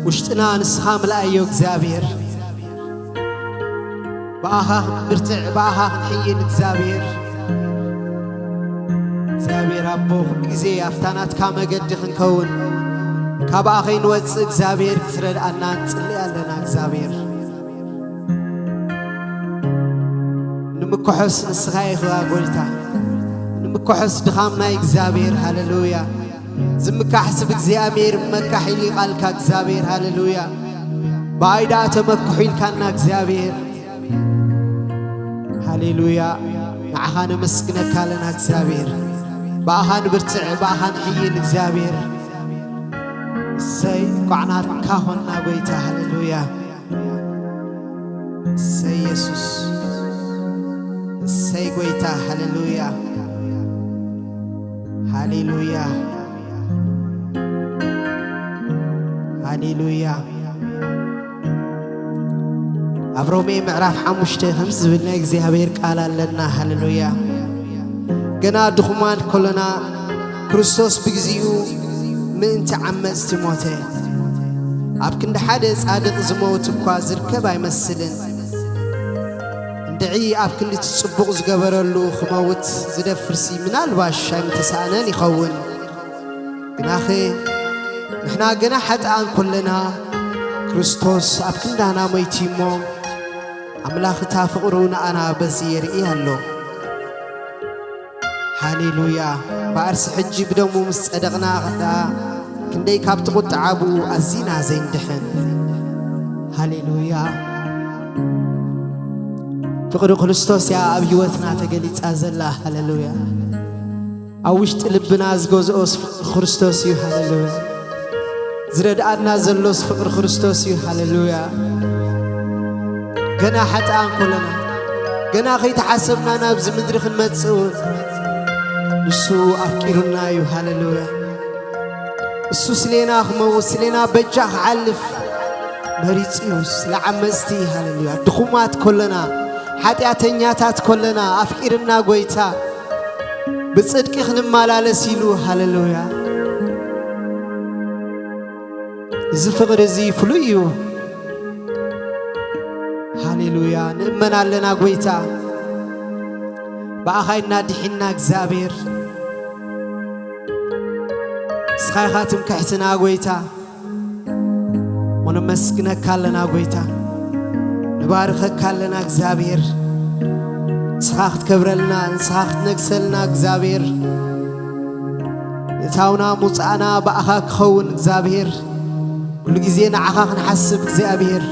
ውሽጥና ንስኻ ምልኣዮ እግዚኣብሔር። ብኣኻ ክንብርትዕ፣ ብኣኻ ክንሕይል እግዚኣብሔር። እግዚኣብሔር ኣቦ፣ ኩሉ ግዜ ኣብታ ናትካ መገዲ ክንከውን፣ ካብኣ ከይንወጽእ እግዚኣብሔር ክትረድኣና ንጽሊ ኣለና እግዚኣብሔር። ንምክሖስ ንስኻ ኢኻ ጎይታ፣ ንምክሖስ ድኻምና እግዚኣብሔር። ሃሌሉያ። ዝምካሕ ስብ እግዚኣብሔር መካሕ ኢሉ ቃልካ እግዚኣብሔር። ሃሌሉያ። ብኣይ ደኣ ተመክሑ ኢልካና እግዚኣብሔር። ሃሌሉያ። ንዓኻ ነመስግነካ ኣለና እግዚኣብሔር። ብኣኻ ንብርትዕ፣ ብኣኻ ንሕይል እግዚኣብሔር። እሰይ፣ እንኳዕ ናትካ ኾንና ጎይታ። ሃሌሉያ። እሰይ የሱስ፣ እሰይ ጎይታ። ሃሌሉያ፣ ሃሌሉያ፣ ሃሌሉያ። ኣብ ሮሜ ምዕራፍ ሓሙሽተ ከምዚ ዝብል ናይ እግዚኣብሔር ቃል ኣለና። ሃሌሉያ። ገና ድኹማን ከሎና ክርስቶስ ብግዚኡ ምእንቲ ዓመጽቲ ሞተ። ኣብ ክንዲ ሓደ ጻድቕ ዝመውት እኳ ዝርከብ ኣይመስልን። እንድዒ ኣብ ክንዲ እቲ ጽቡቕ ዝገበረሉ ክመውት ዝደፍርሲ ምናልባሽ ኣይምተሳእነን ይኸውን። ግናኸ ንሕና ገና ሓጥኣን ኮለና፣ ክርስቶስ ኣብ ክንዳና ሞይቱ እሞ፣ ኣምላኽ እታ ፍቕሩ ንኣና በዚ የርኢ ኣሎ። ሃሌሉያ። ብኣርሲ ሕጂ ብደሙ ምስ ጸደቕና ደኣ፣ ክንደይ ካብቲ ቁጥዓ ብኡ ኣዚና ዘይንድሕን። ሃሌሉያ። ፍቕሪ ክርስቶስ እያ ኣብ ህይወትና ተገሊጻ ዘላ። ሃሌሉያ። ኣብ ውሽጢ ልብና ዝገዝኦስ ፍቕሪ ክርስቶስ እዩ። ሃሌሉያ። ዝረድኣና ዘሎስ ፍቕሪ ክርስቶስ እዩ። ሃሌሉያ። ገና ሓጥኣን ኮለና፣ ገና ከይተሓሰብና ናብዚ ምድሪ ክንመጽእ እውን፣ ንሱ ኣፍቂሩና እዩ። ሃሌሉያ። እሱ ስሌና ክመውት፣ ስሌና በጃ ክሓልፍ መሪጹ እዩ። ስለ ዓመጽቲ፣ ሃሌሉያ፣ ድኹማት ኮለና፣ ሓጢኣተኛታት ኮለና ኣፍቂርና ጎይታ፣ ብጽድቂ ክንመላለስ ኢሉ። ሃሌሉያ። እዚ ፍቕሪ እዚ ፍሉይ እዩ። ሃሌሉያ። ንእመን ኣለና ጎይታ፣ ብኣኻ ኢና ድሒንና እግዚኣብሔር። ንስኻ ኢኻ ትምክሕትና ጎይታ። ወነመስግነካ ኣለና ጎይታ። ንባርከካ ኣለና እግዚኣብሔር። ንስኻ ክትከብረልና፣ ንስኻ ክትነግሰልና እግዚኣብሔር። እታውና ሙፃእና ብኣኻ ክኸውን እግዚኣብሔር። ኩሉ ግዜ ንዓኻ ክንሓስብ እግዚኣብሔር።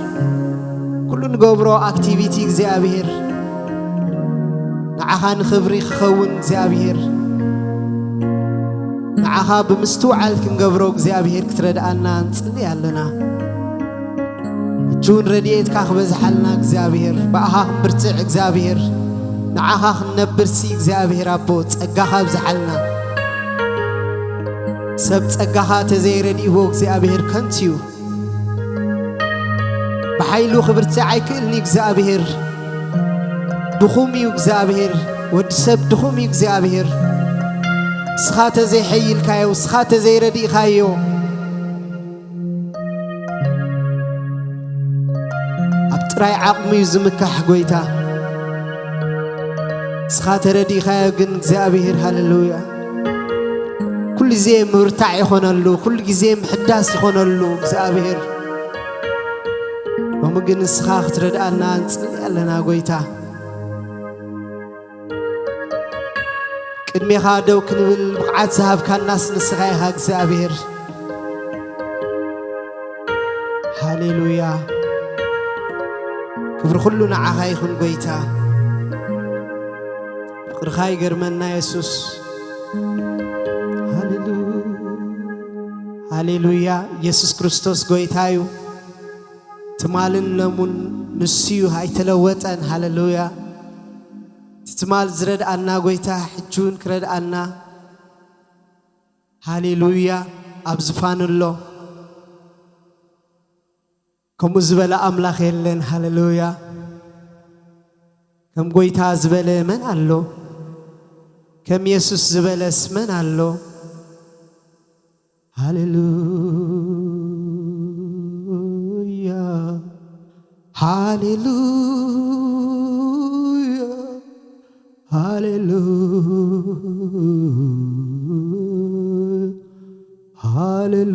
ኩሉ ንገብሮ ኣክቲቪቲ እግዚኣብሔር ንዓኻ ንኽብሪ ክኸውን እግዚኣብሔር። ንዓኻ ብምስትውዓል ክንገብሮ እግዚኣብሔር ክትረድኣና ንጽሊ ኣለና። ሕጂ እውን ረድኤትካ ክበዝሓልና እግዚኣብሔር፣ ብኣኻ ክንብርትዕ እግዚኣብሔር፣ ንዓኻ ክንነብርሲ እግዚኣብሔር ኣቦ ጸጋኻ ኣብዝሓልና። ሰብ ጸጋኻ ተዘይረድእዎ እግዚኣብሔር ከንቱ እዩ። ብሓይሉ ክብርትዕ ኣይክእልን እዩ እግዚኣብሔር። ድኹም እዩ እግዚኣብሔር። ወዲ ሰብ ድኹም እዩ እግዚኣብሔር። ንስኻ ተዘይሐይልካዮ፣ ንስኻ ተዘይረዲእኻዮ፣ ኣብ ጥራይ ዓቕሚ እዩ ዝምካሕ ጎይታ። ንስኻ ተረዲእኻዮ ግን እግዚኣብሔር፣ ሃሌሉያ። ኩሉ ግዜ ምብርታዕ ይኾነሉ፣ ኩሉ ግዜ ምሕዳስ ይኾነሉ እግዚኣብሔር። ሎሚ ግን ንስኻ ክትረድኣና ንጽሊ ኣለና ጎይታ። ቅድሜኻ ደው ክንብል ብቕዓት ዝሃብካናስ ንስኻ ኢኻ እግዚኣብሔር። ሃሌሉያ። ክብሪ ኩሉ ንዓኻ ይኹን ጎይታ። ፍቕርኻ ይገርመና የሱስ። ሃሌሉ-፣ ሃሌሉያ። የሱስ ክርስቶስ ጎይታ እዩ። ትማልን ለሙን ንሱ እዩ፣ ኣይተለወጠን። ሃሌሉያ። እቲ ትማል ዝረድኣና ጎይታ ሕጂ እውን ክረድኣና። ሃሌሉያ። ኣብ ዝፋኑ ኣሎ። ከምኡ ዝበለ ኣምላኽ የለን። ሃሌሉያ። ከም ጎይታ ዝበለ መን ኣሎ? ከም የሱስ ዝበለስ መን ኣሎ? ሃሌሉያ። ሃሌሉያ፣ ሃሌሉያ፣ ሃሌሉያ፣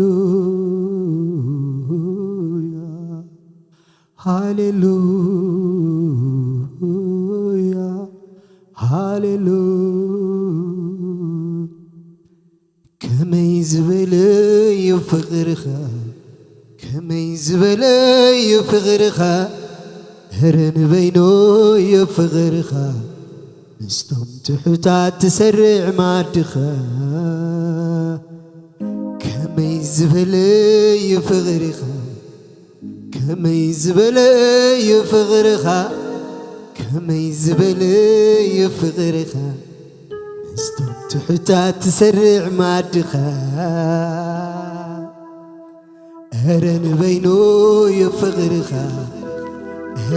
ሃሌሉያ፣ ሃሌሉያ። ከመይ ዝበለ እዩ ፍቕርኻ፣ ከመይ ዝበለ እዩ ፍቕርኻ፣ እረ ንበይኑ እዩ ፍቕርኻ፣ ምስቶም ትሑታት ትሰርዕ ማድኻ። ከመይ ዝበለ እዩ ፍቕርኻ፣ ከመይ ዝበለ እዩ ፍቕርኻ፣ ከመይ ዝበለ እዩ ፍቕርኻ፣ ምስቶም ትሑታት ትሰርዕ ማድኻ። እረ ንበይኑ እዩ ፍቕርኻ፣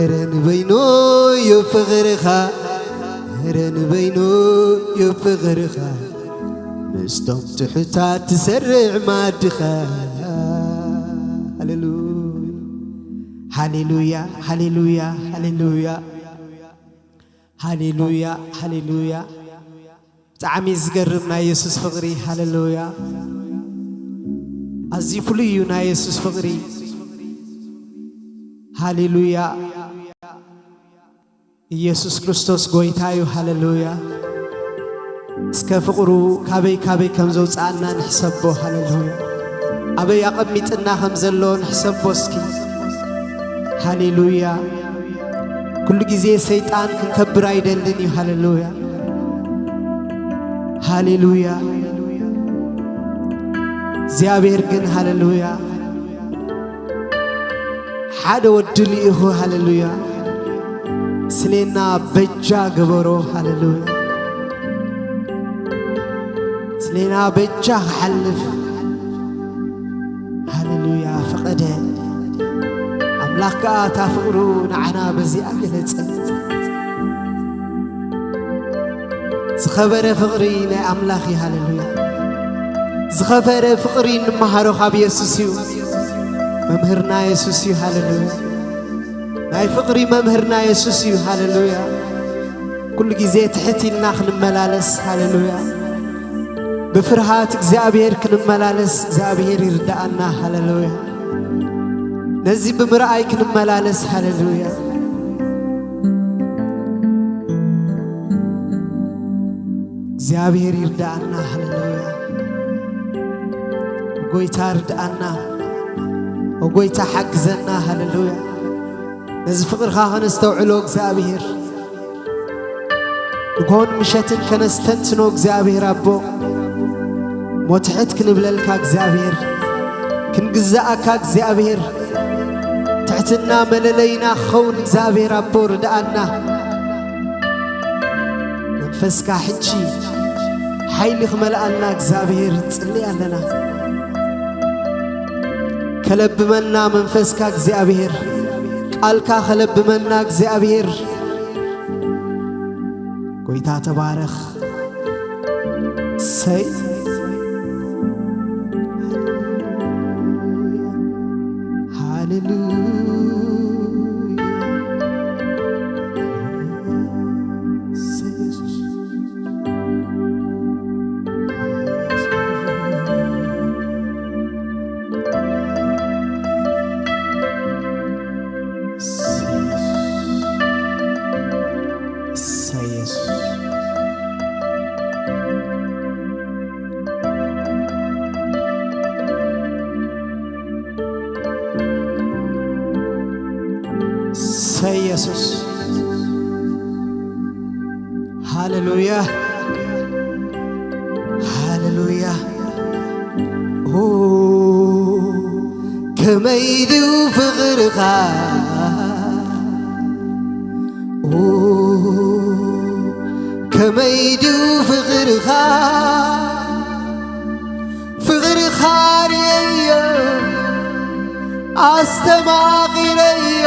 እረ ንበይኑ እዩ ፍቕርኻ፣ እረ ንበይኑ እዩ ፍቕርኻ፣ ምስቶም ትሑታት ትሰርዕ ማድኻ። ሃሌሉያ፣ ሃሌሉያ፣ ሃሌሉያ፣ ሃሌሉያ፣ ሃሌሉያ፣ ሃሌሉያ። ብጣዕሚ ዝገርም ናይ የሱስ ፍቕሪ። ሃሌሉያ። ኣዝዩ ፍሉይ እዩ ናይ የሱስ ፍቕሪ። ሃሌሉያ። ኢየሱስ ክርስቶስ ጎይታ እዩ። ሃሌሉያ። እስከ ፍቕሩ ካበይ ካበይ ከም ዘውፅኣና ንሕሰቦ። ሃሌሉያ። ኣበይ ኣቐሚጥና ከም ዘሎ ንሕሰቦ እስኪ። ሃሌሉያ። ኩሉ ግዜ ሰይጣን ክንከብር ኣይደልን እዩ። ሃሌሉያ፣ ሃሌሉያ። እግዚኣብሔር ግን፣ ሃሌሉያ፣ ሓደ ወዲ ልኢኹ፣ ሃሌሉያ፣ ስሌና በጃ ገበሮ። ሃሌሉያ። ስሌና በጃ ክሓልፍ፣ ሃሌሉያ፣ ፈቐደ። ኣምላኽ ከኣ እታ ፍቕሩ ንዓና በዚኣ ገለጸ። ዝኸበረ ፍቕሪ ናይ ኣምላኽ እዩ። ሃሌሉያ። ዝኸበረ ፍቕሪ እንመሃሮ ካብ የሱስ እዩ። መምህርና የሱስ እዩ። ሃሌሉያ። ናይ ፍቕሪ መምህርና የሱስ እዩ። ሃሌሉያ። ኩሉ ግዜ ትሕት ኢልና ክንመላለስ፣ ሃሌሉያ፣ ብፍርሃት እግዚኣብሔር ክንመላለስ እግዚኣብሔር ይርድኣና። ሃሌሉያ። ነዚ ብምርኣይ ክንመላለስ። ሃሌሉያ። እግዚኣብሔር ይርድኣና። ሃሌሉያ። ጎይታ ርድኣና። ኦ ጎይታ ሓግዘና። ሃሌሉያ። ነዚ ፍቕርኻ ከነስተውዕሎ እግዚኣብሔር፣ ንግሆን ምሸትን ከነስተንትኖ እግዚኣብሔር ኣቦ፣ ሞትሕት ክንብለልካ እግዚኣብሔር፣ ክንግዛኣካ እግዚኣብሔር፣ ትሕትና መለለይና ክኸውን እግዚኣብሔር ኣቦ ርድኣና። መንፈስካ ሕጂ ሓይሊ ክመልኣና እግዚኣብሔር ንጽሊ ኣለና። ከለብመና መንፈስካ እግዚኣብሔር፣ ቃልካ ከለብመና እግዚኣብሔር። ጎይታ ተባረኽ። ሰይ ሃሌሉያ። ሰይ የሱስ። እሰይ የሱስ። እሰይ የሱስ። ሃሌሉያ፣ ሃሌሉያ። ኦ፣ ከመይ ድዩ ፍቕርኻ? ኦ፣ ከመይ ድዩ ፍቕርኻ? ፍቕርኻ ርእየዮ፣ ኣስተማቒረዮ፣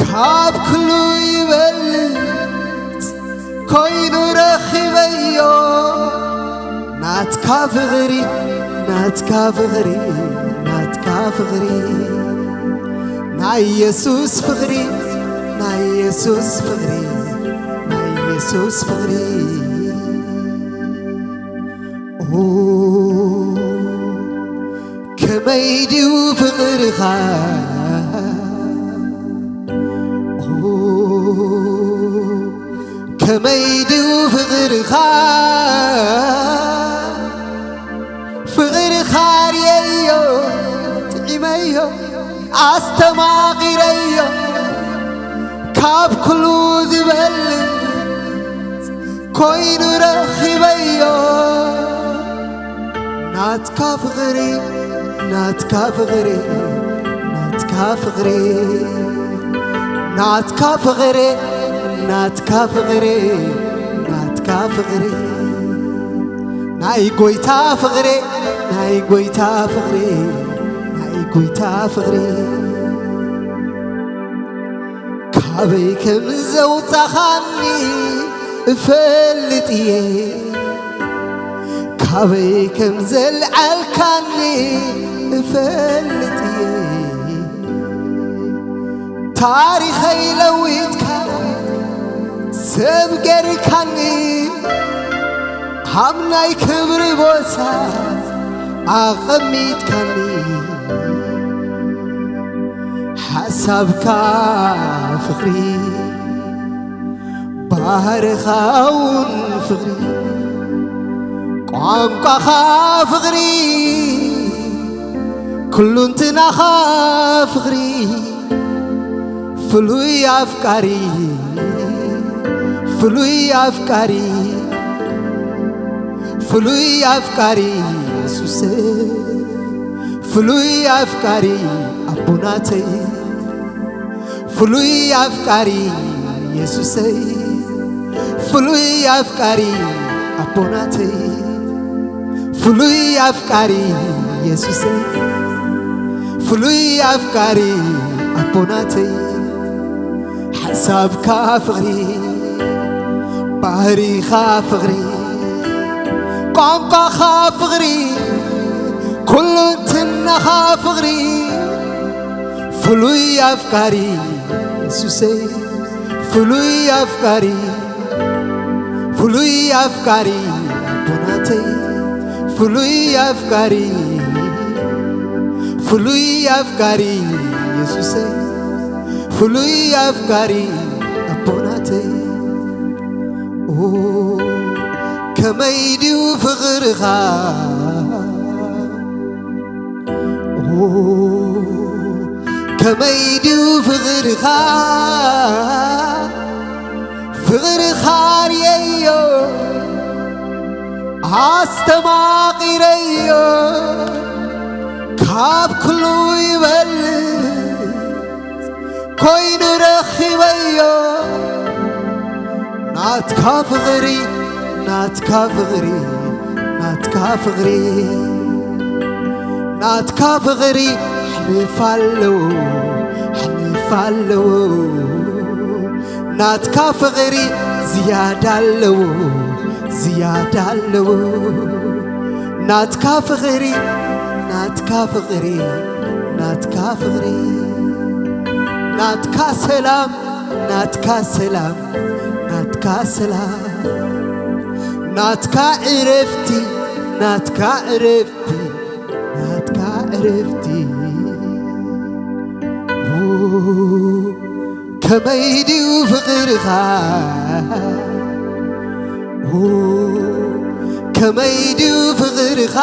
ካብ ኩሉ ይበልጽ ኮይኑ ረኺበዮ። ናትካ ፍቕሪ፣ ናትካ ፍቕሪ፣ ናትካ ፍቕሪ፣ ናይ ኢየሱስ ፍቕሪ፣ ናይ ኢየሱስ ፍቕሪ፣ ናይ ኢየሱስ ፍቕሪ። ኦ፣ ከመይ ድዩ ፍቕርኻ? ኦ፣ ከመይ ድዩ ፍቕርኻ? ፍቕርኻ ርእየዮ፣ ጥዒመዮ፣ ኣስተማቒረዮ፣ ካብ ኩሉ ዝበልጽ ኮይኑ ረኺበዮ። ናትካ ፍቕሪ፣ ናትካ ፍቕሪ፣ ናትካ ፍቕሪ፣ ናትካ ፍቕሪ፣ ናትካ ፍቕሪ፣ ናትካ ፍቕሪ፣ ናይ ጎይታ ፍቕሪ፣ ናይ ጎይታ ፍቕሪ፣ ናይ ጎይታ ፍቕሪ። ካበይ ከም ዘውጻኻኒ እፈልጥ እየ፣ ካበይ ከም ዘልዓልካኒ እፈልጥ እየ። ታሪኸይ ለዊጥካ ሰብ ገርካኒ፣ ኣብ ናይ ክብሪ ቦታ ኣቐሚጥካኒ። ሓሳብካ ፍቕሪ፣ ባህርኻ እውን ፍቕሪ፣ ቋንቋኻ ፍቕሪ፣ ኩሉንትናኻ ፍቕሪ፣ ፍሉይ ኣፍቃሪ፣ ፍሉይ ኣፍቃሪ፣ ፍሉይ ኣፍቃሪ የሱሰይ፣ ፍሉይ ኣፍቃሪ ኣቦናተይ፣ ፍሉይ ኣፍቃሪ የሱሰይ፣ ፍሉይ ኣፍቃሪ ኣቦናተይ፣ ፍሉይ ኣፍቃሪ የሱሰይ፣ ፍሉይ ኣፍቃሪ ኣቦናተይ፣ ሓሳብካ ፍቕሪ፣ ባህሪኻ ፍቕሪ፣ ቋንቋኻ ፍቕሪ፣ ኩሉንትናኻ ፍቕሪ፣ ፍሉይ ኣፍቃሪ የሱሰይ፣ ፍሉይ ኣፍቃሪ፣ ፍሉይ ኣፍቃሪ ኣቦናተይ፣ ፍሉይ ኣፍቃሪ፣ ፍሉይ ኣፍቃሪ የሱሰይ፣ ፍሉይ ኣፍቃሪ ኣቦናተይ። ኦ፣ ከመይ ድዩ ፍቕርኻ? ኦ፣ ከመይ ድዩ ፍቕርኻ? ፍቕርኻ ርእየዮ፣ ኣስተማቒረዮ፣ ካብ ኩሉ ይበልጽ ኮይኑ ረኺበዮ። ናትካ ፍቕሪ፣ ናትካ ፍቕሪ፣ ናትካ ፍቕሪ፣ ናትካ ፍቕሪ ሕልፍ ኣለዎ፣ ሕልፍ ኣለዎ። ናትካ ፍቕሪ ዝያዳ ኣለዎ፣ ዝያዳ ኣለዎ። ናትካ ፍቕሪ፣ ናትካ ፍቕሪ፣ ናትካ ፍቕሪ፣ ናትካ ሰላም፣ ናትካ ሰላም፣ ናትካ ሰላም፣ ናትካ ዕረፍቲ፣ ናትካ ዕረፍቲ፣ ናትካ ዕረፍቲ። ኡ፣ ከመይ ድዩ ፍቕርኻ? ኡ፣ ከመይ ድዩ ፍቕርኻ?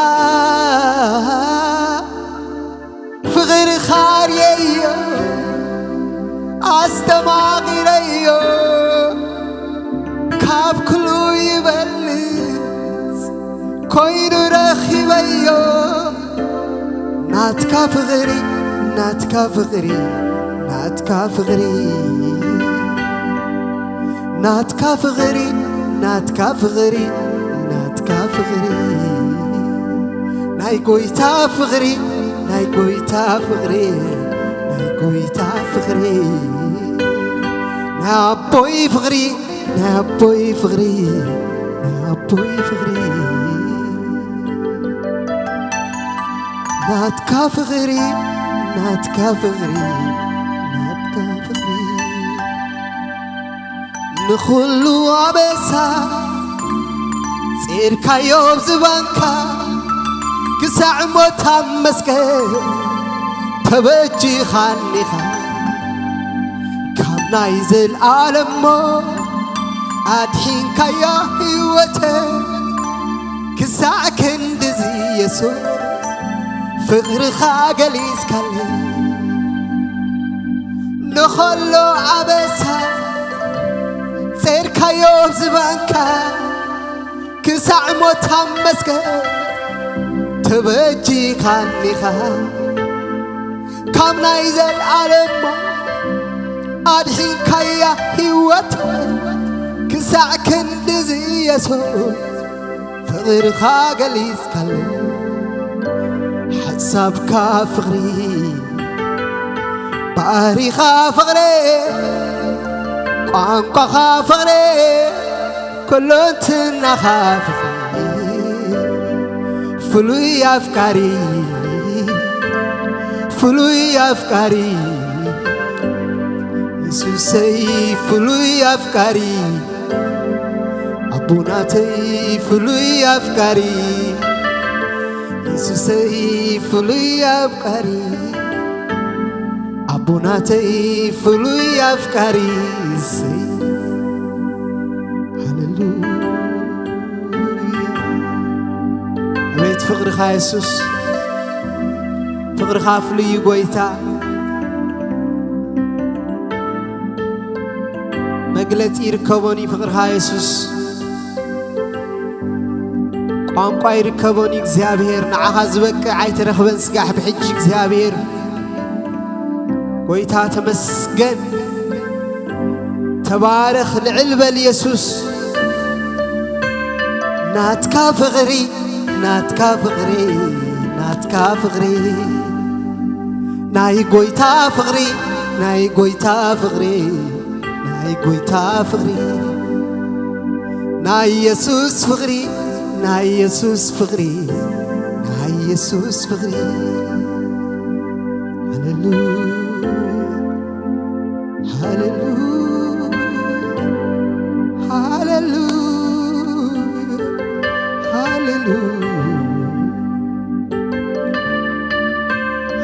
ፍቕርኻ ኣርእየዮ፣ ኣስተማቒረዮ፣ ካብ ኩሉ ይበልጽ ኮይኑ ረኺበዮ። ናትካ ፍቕሪ፣ ናትካ ፍቕሪ፣ ናትካ ፍቕሪ፣ ናትካ ፍቕሪ፣ ናትካ ፍቕሪ፣ ናትካ ፍቕሪ፣ ናይ ጎይታ ፍቕሪ፣ ናይ ጎይታ ፍቕሪ፣ ናይ ጎይታ ፍቕሪ፣ ናይ ኣቦይ ፍቕሪ፣ ናይ ኣቦይ ፍቕሪ፣ ናይ ኣቦይ ፍቕሪ። ናትካ ፍቕሪ፣ ናትካ ፍቕሪ፣ ፍቕሪ ንኹሉ ኣበሳ ጼርካዮ ዝባንካ ክሳዕ ሞት ኣብ መስቀል ተበጂኻኒኻ ካብ ናይ ዘልኣለሞ ኣድሒንካያ ህይወተ ክሳዕ ክንድዚ የሱስ ፍቕርኻ ገሊጽካለይ ንኸሎ ኣበሳ ጼርካዮ ዝባንካ ክሳዕ ሞት ኣብ መስቀል ተበጂኻኒኻ ካብ ናይ ዘልኣለሞ ኣድሒንካያ ህይወት ክሳዕ ክንድዚ የሱስ ፍቕርኻ ገሊጽካለይ ሓሳብካ ፍቕሪ ባህሪኻ ፍቕሪ ቋንቋኻ ፍቕሪ ኩሉ እንትናኻ ፍቕሪ ፍሉይ ኣፍቃሪ ፍሉይ ኣፍቃሪ የሱሰይ ፍሉይ ኣፍቃሪ ኣቦናተይ ፍሉይ ኣፍቃሪ የሱሰይ ፍሉይ ኣፍቃሪ ኣቦናተይ ፍሉይ ኣፍቃሪ እሰይ ሃሌሉያ ኣቤት ፍቕርኻ የሱስ ፍቕርኻ ፍሉይ እዩ ጎይታ መግለጺ ይርከቦን እዩ ፍቕርኻ የሱስ ቋንቋ ይርከቦን እዩ እግዚኣብሔር ንዓኻ ዝበቅዕ ኣይተረኽበን ስጋሕ ብሕጂ እግዚኣብሔር ጎይታ ተመስገን ተባረኽ ልዕል በል የሱስ ናትካ ፍቕሪ ናትካ ፍቕሪ ናትካ ፍቕሪ ናይ ጎይታ ፍቕሪ ናይ ጎይታ ፍቕሪ ናይ ጎይታ ፍቕሪ ናይ የሱስ ፍቕሪ ናይ የሱስ ፍቕሪ ናይ የሱስ ፍቕሪ ሃሌሉያ ሃሌሉያ ሃሌሉያ ሃሌሉያ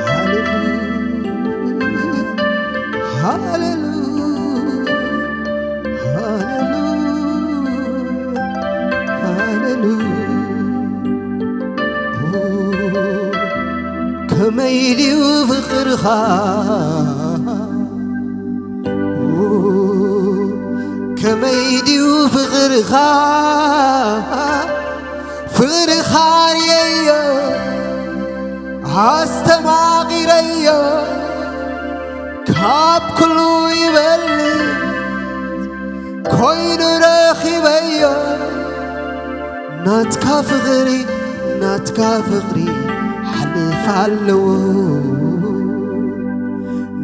ሃሌሉያ ሃሌሉያ ሃሌሉያ ሃሌሉያ ከመይ ድዩ ፍቕርኻ ከመይ ድዩ ፍቕርኻ ፍቕርኻ ርየዮ ኣስተማቒረዮ ካብ ኩሉ ይበልጽ ኮይኑ ረኺበዮ ናትካ ፍቕሪ ናትካ ፍቕሪ ሓልፍ ኣለዎ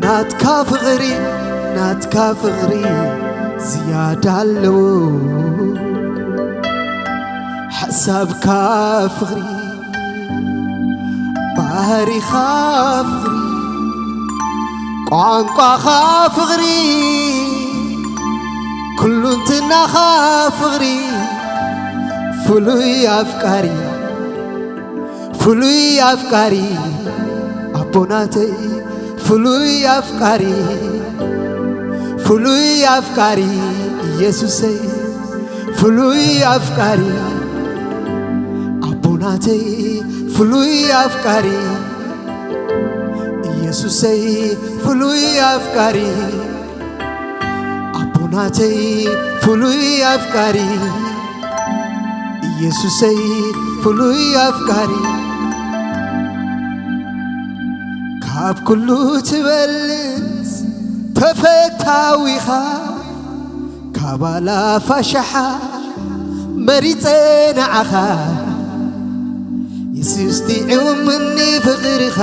ናትካ ፍቕሪ ናትካ ፍቕሪ ዝያዳ ኣለዎ ሓሳብካ ፍቕሪ ባህሪኻ ፍቕሪ ቋንቋኻ ፍቕሪ ኩሉ እንትናኻ ፍቕሪ ፍሉይ ኣፍቃሪ ፍሉይ ኣፍቃሪ ኣቦናተይ ፍሉይ ኣፍቃሪ ፍሉይ ኣፍቃሪ ኢየሱሰይ ፍሉይ ኣፍቃሪ ኣቦናተይ ፍሉይ ኣፍቃሪ ኢየሱሰይ ፍሉይ ኣፍቃሪ ኣቦናተይ ፍሉይ ኣፍቃሪ ኢየሱሰይ ፍሉይ ኣፍቃሪ ካብ ኩሉ ትበልጽ ተፈታዊኻ ካብ ኣላፋ ሸሓ መሪጸ ንዓኻ የሱስ ጥዑሙኒ ፍቕርኻ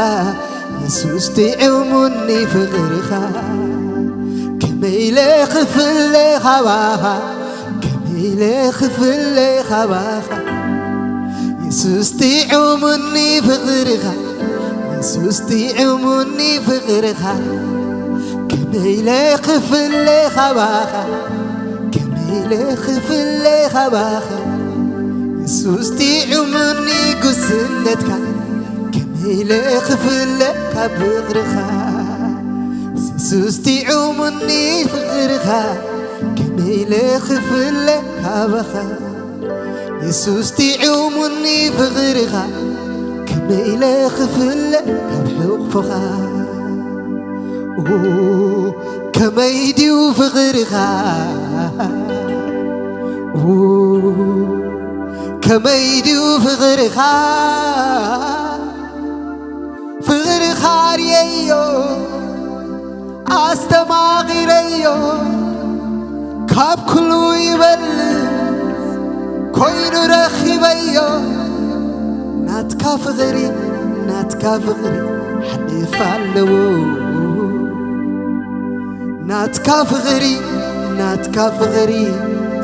የሱስ ጥዑሙኒ ፍቕርኻ ከመይ ኢለ ክፍለ ካባኻ ከመይ ኢለ ክፍለ ካባኻ የሱስ ጥዑሙኒ ፍቕርኻ የሱስ ጥዑሙኒ ፍቕርኻ ከመይ ኢለ ክፍለ ካባኻ፣ ከመይ ኢለ ክፍለ ካባኻ፣ የሱስ ጥዑሙኒ ጉስነትካ፣ ከመይ ኢለ ክፍለ ካብ ፍቕርኻ፣ የሱስ ጥዑሙኒ ፍቕርኻ፣ ከመይ ኢለ ክፍለ ካባኻ። የሱስ ጥዑሙኒ ፍቕርኻ፣ ከመይ ኢለ ክፍለ ካብ ሕቕፎኻ። ኡ፣ ከመይ ድዩ ፍቕርኻ፣ ኡ፣ ከመይ ድዩ ፍቕርኻ፣ ፍቕርኻ ርእየዮ፣ ኣስተማቒረዮ፣ ካብ ኩሉ ይበልጽ ኮይኑ ረኺበዮ። ናትካ ፍቕሪ፣ ናትካ ፍቕሪ ሓሊፍ ኣለዎ። ናትካ ፍቕሪ፣ ናትካ ፍቕሪ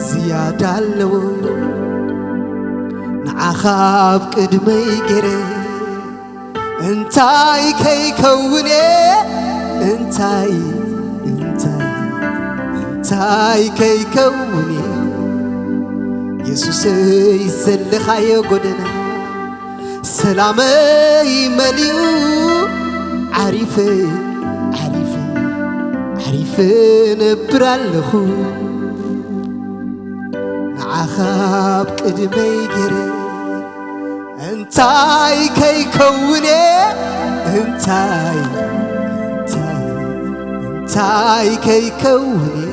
ዝያዳ ኣለዎ። ንዓኻ ኣብ ቅድመይ ገይረ እንታይ ከይከውን እየ? እንታይ፣ እንታይ፣ እንታይ ከይከውን እየ? የሱሰይ ዘለኻዮ ጎደና ሰላመይ መሊኡ፣ ዓሪፈ፣ ዓሪፈ፣ ዓሪፈ ነብር ኣለኹ። ንዓኻ ኣብ ቅድመይ ገይረ እንታይ ከይከውን እየ? እንታይ፣ እንታይ፣ እንታይ ከይከውን እየ?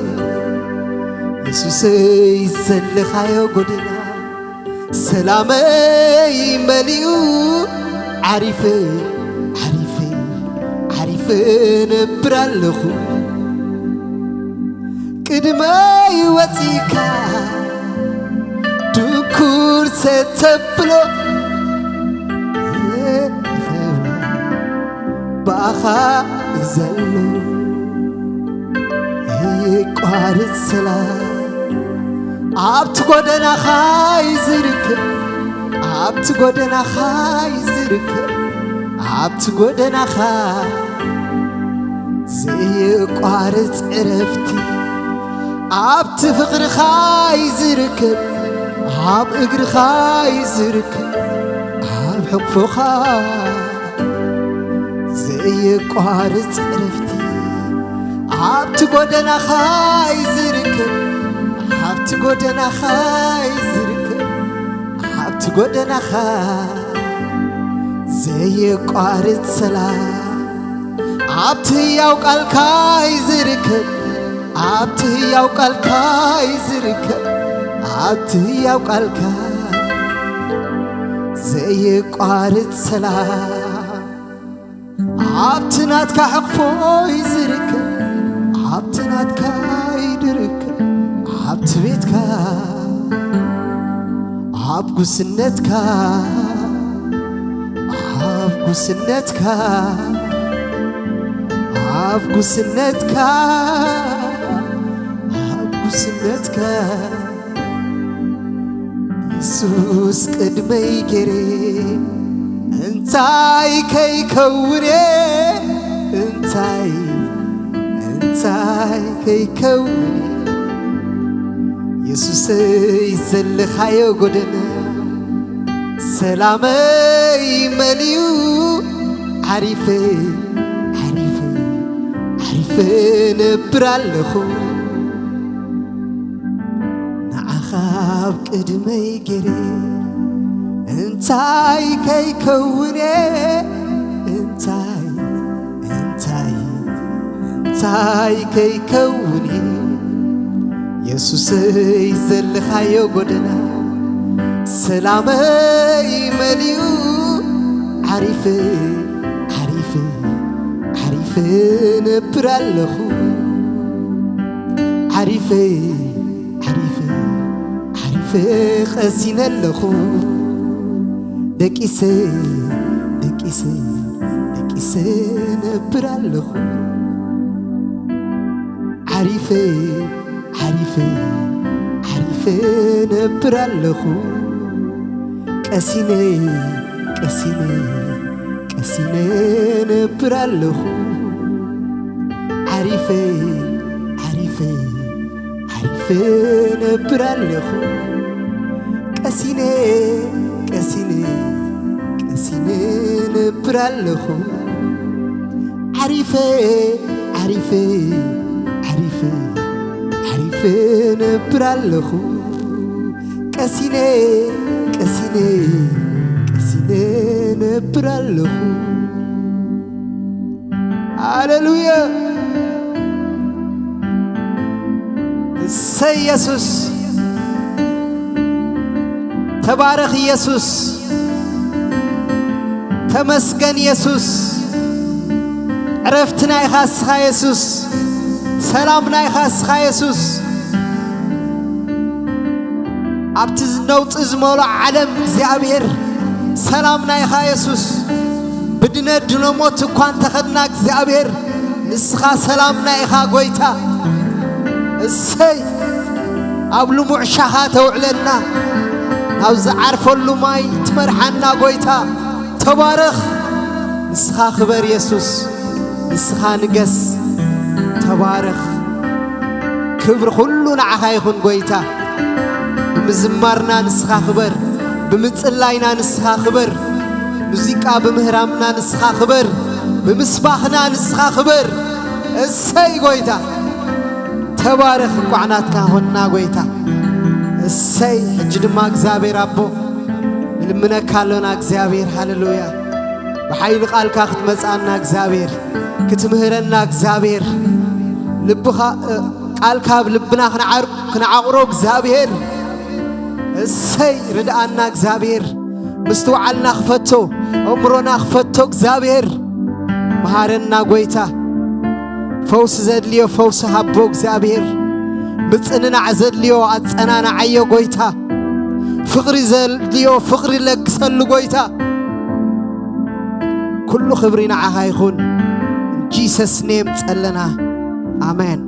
የሱሰይ ዘለኻዮ ጎደና ሰላመይ መሊኡ፣ ዓሪፈ፣ ዓሪፈ፣ ዓሪፈ ነብር ኣለኹ። ቅድመይ ወጺካ ድንኩር ሰተብሎ ብኣኻ ዘሎ ይቋርጽ ሰላም ኣብቲ ጎደናኻ እዩ ዝርከብ፣ ኣብቲ ጎደናኻ እዩ ዝርከብ፣ ኣብቲ ጎደናኻ ዘይቋርጽ ዕረፍቲ ኣብቲ ፍቕርኻ እዩ ዝርከብ፣ ኣብ እግርኻ እዩ ዝርከብ፣ ኣብ ሕቕፎኻ ዘይቋርጽ ዕረፍቲ ኣብቲ ጎደናኻ እዩ ዝርከብ፣ ኣብቲ ጎደናኻ እዩ ዝርከብ፣ ኣብቲ ጎደናኻ ዘይቋርጽ ሰላም ኣብቲ ህያው ቃልካ እዩ ዝርከብ፣ ኣብቲ ህያው ቃልካ እዩ ዝርከብ፣ ኣብቲ ህያው ቃልካ ዘይቋርጽ ሰላም ኣብቲ ናትካ ሕቕፎ እዩ ዝርከብ፣ ኣብቲ ናትካ እዩ ዝርከብ፣ ኣብቲ ቤትካ፣ ኣብ ጉስነትካ፣ ኣብ ጉስነትካ፣ ኣብ ጉስነትካ፣ ኣብ ጉስነትካ። የሱስ ቅድመይ ገይረ እንታይ ከይከውን እየ? እንታይ፣ እንታይ ከይከውን እየ? የሱሰይ ዘለኻዮ ጎደና ሰላመይ መሊኡ፣ ዓሪፈ፣ ዓሪፈ፣ ዓሪፈ ነብር ኣለኹ። ንዓኻ ኣብ ቅድመይ ገይረ እንታይ ከይከውን እየ? እንታይ፣ እንታይ፣ እንታይ ከይከውን እየ? የሱሰይ ዘለኻዮ ጎደና ሰላመይ መሊኡ፣ ዓሪፈ፣ ዓሪፈ፣ ዓሪፈ ነብር ኣለኹ። ዓሪፈ፣ ዓሪፈ፣ ዓሪፈ ቀሲነ ኣለኹ። ደቂሰ፣ ደቂሰ፣ ደቂሰ ነብር ኣለኹ። ዓሪፈ፣ ዓሪፈ፣ ዓሪፈ ነብር ኣለኹ። ቀሲነ፣ ቀሲነ፣ ቀሲነ ነብር ኣለኹ። ዓሪፈ ዓሪፈ ዓሪፈ ነብር ኣለኹ። ቀሲነ ቀሲነ ቀሲነ ነብር ኣለኹ። ዓሪፈ ዓሪፈ ዓሪፈ ዓሪፈ ነብር ኣለኹ። ቀሲነ ቀሲነ ቀሲነ ነብር ኣለኹ። ሃሌሉያ። እሰይ ኢየሱስ። ተባረኽ ኢየሱስ። ተመስገን ኢየሱስ። ዕረፍትና ኢኻ እስኻ ኢየሱስ። ሰላምና ኢኻ እስኻ ኢየሱስ። ኣብቲ ነውጺ ዝመልኦ ዓለም እግዚኣብሔር ሰላምና ኢኻ ኢየሱስ። ብድነ ድነ ሞት እኳ እንተኸድና እግዚኣብሔር ንስኻ ሰላምና ኢኻ ጎይታ። እሰይ ኣብ ልሙዕ ሻኻ ተውዕለና ናብ ዝዓርፈሉ ማይ ትመርሓና ጎይታ። ተባረኽ ንስኻ ክበር ኢየሱስ። ንስኻ ንገስ። ተባረኽ። ክብሪ ኩሉ ንዓኻ ይኹን ጎይታ። ብምዝማርና ንስኻ ክበር። ብምጽላይና ንስኻ ክበር። ሙዚቃ ብምህራምና ንስኻ ክበር። ብምስባኽና ንስኻ ክበር። እሰይ ጎይታ። ተባረኽ። እንቋዕ ናትካ ኾንና ጎይታ። እሰይ። ሕጂ ድማ እግዚኣብሔር ኣቦ ንልምነካ ኣሎና እግዚኣብሔር። ሃሌሉያ። ብሓይሊ ቃልካ ክትመጻና እግዚኣብሔር። ክትምህረና እግዚኣብሔር። ልብኻ እ፣ ቃልካ ኣብ ልብና ክንዓር- ክንዓቕሮ እግዚኣብሔር። እሰይ። ርድኣና እግዚኣብሔር። ምስትውዓልና ክፈቶ፣ ኣእምሮና ክፈቶ እግዚኣብሔር። መሃረና ጎይታ። ፈውሲ ዘድልዮ ፈውሲ ሃቦ እግዚኣብሔር። ምጽንናዕ ዘድልዮ ኣጸናናዓዮ ጎይታ። ፍቕሪ ዘድልዮ ፍቕሪ ለግሰሉ ጎይታ። ኩሉ ክብሪ ንዓኻ ይኹን። In Jesus name ጸለና። ኣሜን።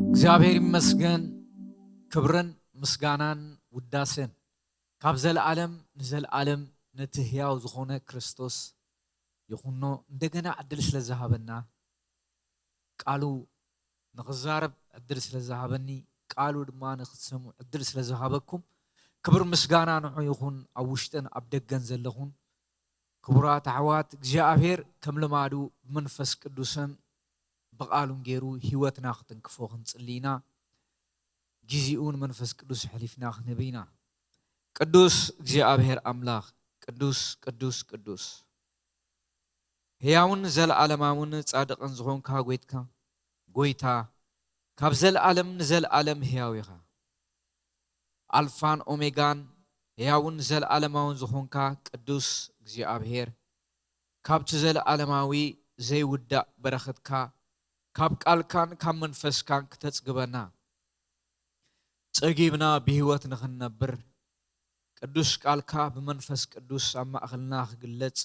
እግዚኣብሔር ይመስገን። ክብርን ምስጋናን ውዳሴን ካብ ዘለዓለም ንዘለዓለም ነቲ ህያው ዝኾነ ክርስቶስ ይኹኖ። እንደገና ዕድል ስለ ዝሃበና፣ ቃሉ ንኽዛረብ ዕድል ስለ ዝሃበኒ፣ ቃሉ ድማ ንኽትሰምዑ ዕድል ስለ ዝሃበኩም፣ ክብር ምስጋና ንዑ ይኹን። ኣብ ውሽጥን ኣብ ደገን ዘለኹን ክቡራት ኣሕዋት፣ እግዚኣብሔር ከም ልማዱ ብመንፈስ ቅዱስን ብቓሉን ገይሩ ህይወትና ክትንክፎ ክንጽሊ ኢና። ግዜኡ ንመንፈስ ቅዱስ ኣሕሊፍና ክንህብ ኢና። ቅዱስ እግዚኣብሔር ኣምላኽ፣ ቅዱስ፣ ቅዱስ፣ ቅዱስ። ህያውን ዘለዓለማውን ጻድቕን ዝኾንካ ጎይትካ፣ ጎይታ፣ ካብ ዘለዓለም ንዘለዓለም ህያው ኢኻ። ኣልፋን ኦሜጋን፣ ህያውን ዘለዓለማውን ዝኾንካ ቅዱስ እግዚኣብሔር፣ ካብቲ ዘለዓለማዊ ዘይውዳእ በረኸትካ፣ ካብ ቃልካን ካብ መንፈስካን ክተጽግበና፣ ጸጊብና ብህይወት ንኽንነብር፣ ቅዱስ ቃልካ ብመንፈስ ቅዱስ ኣብ ማእከልና ክግለጽ፣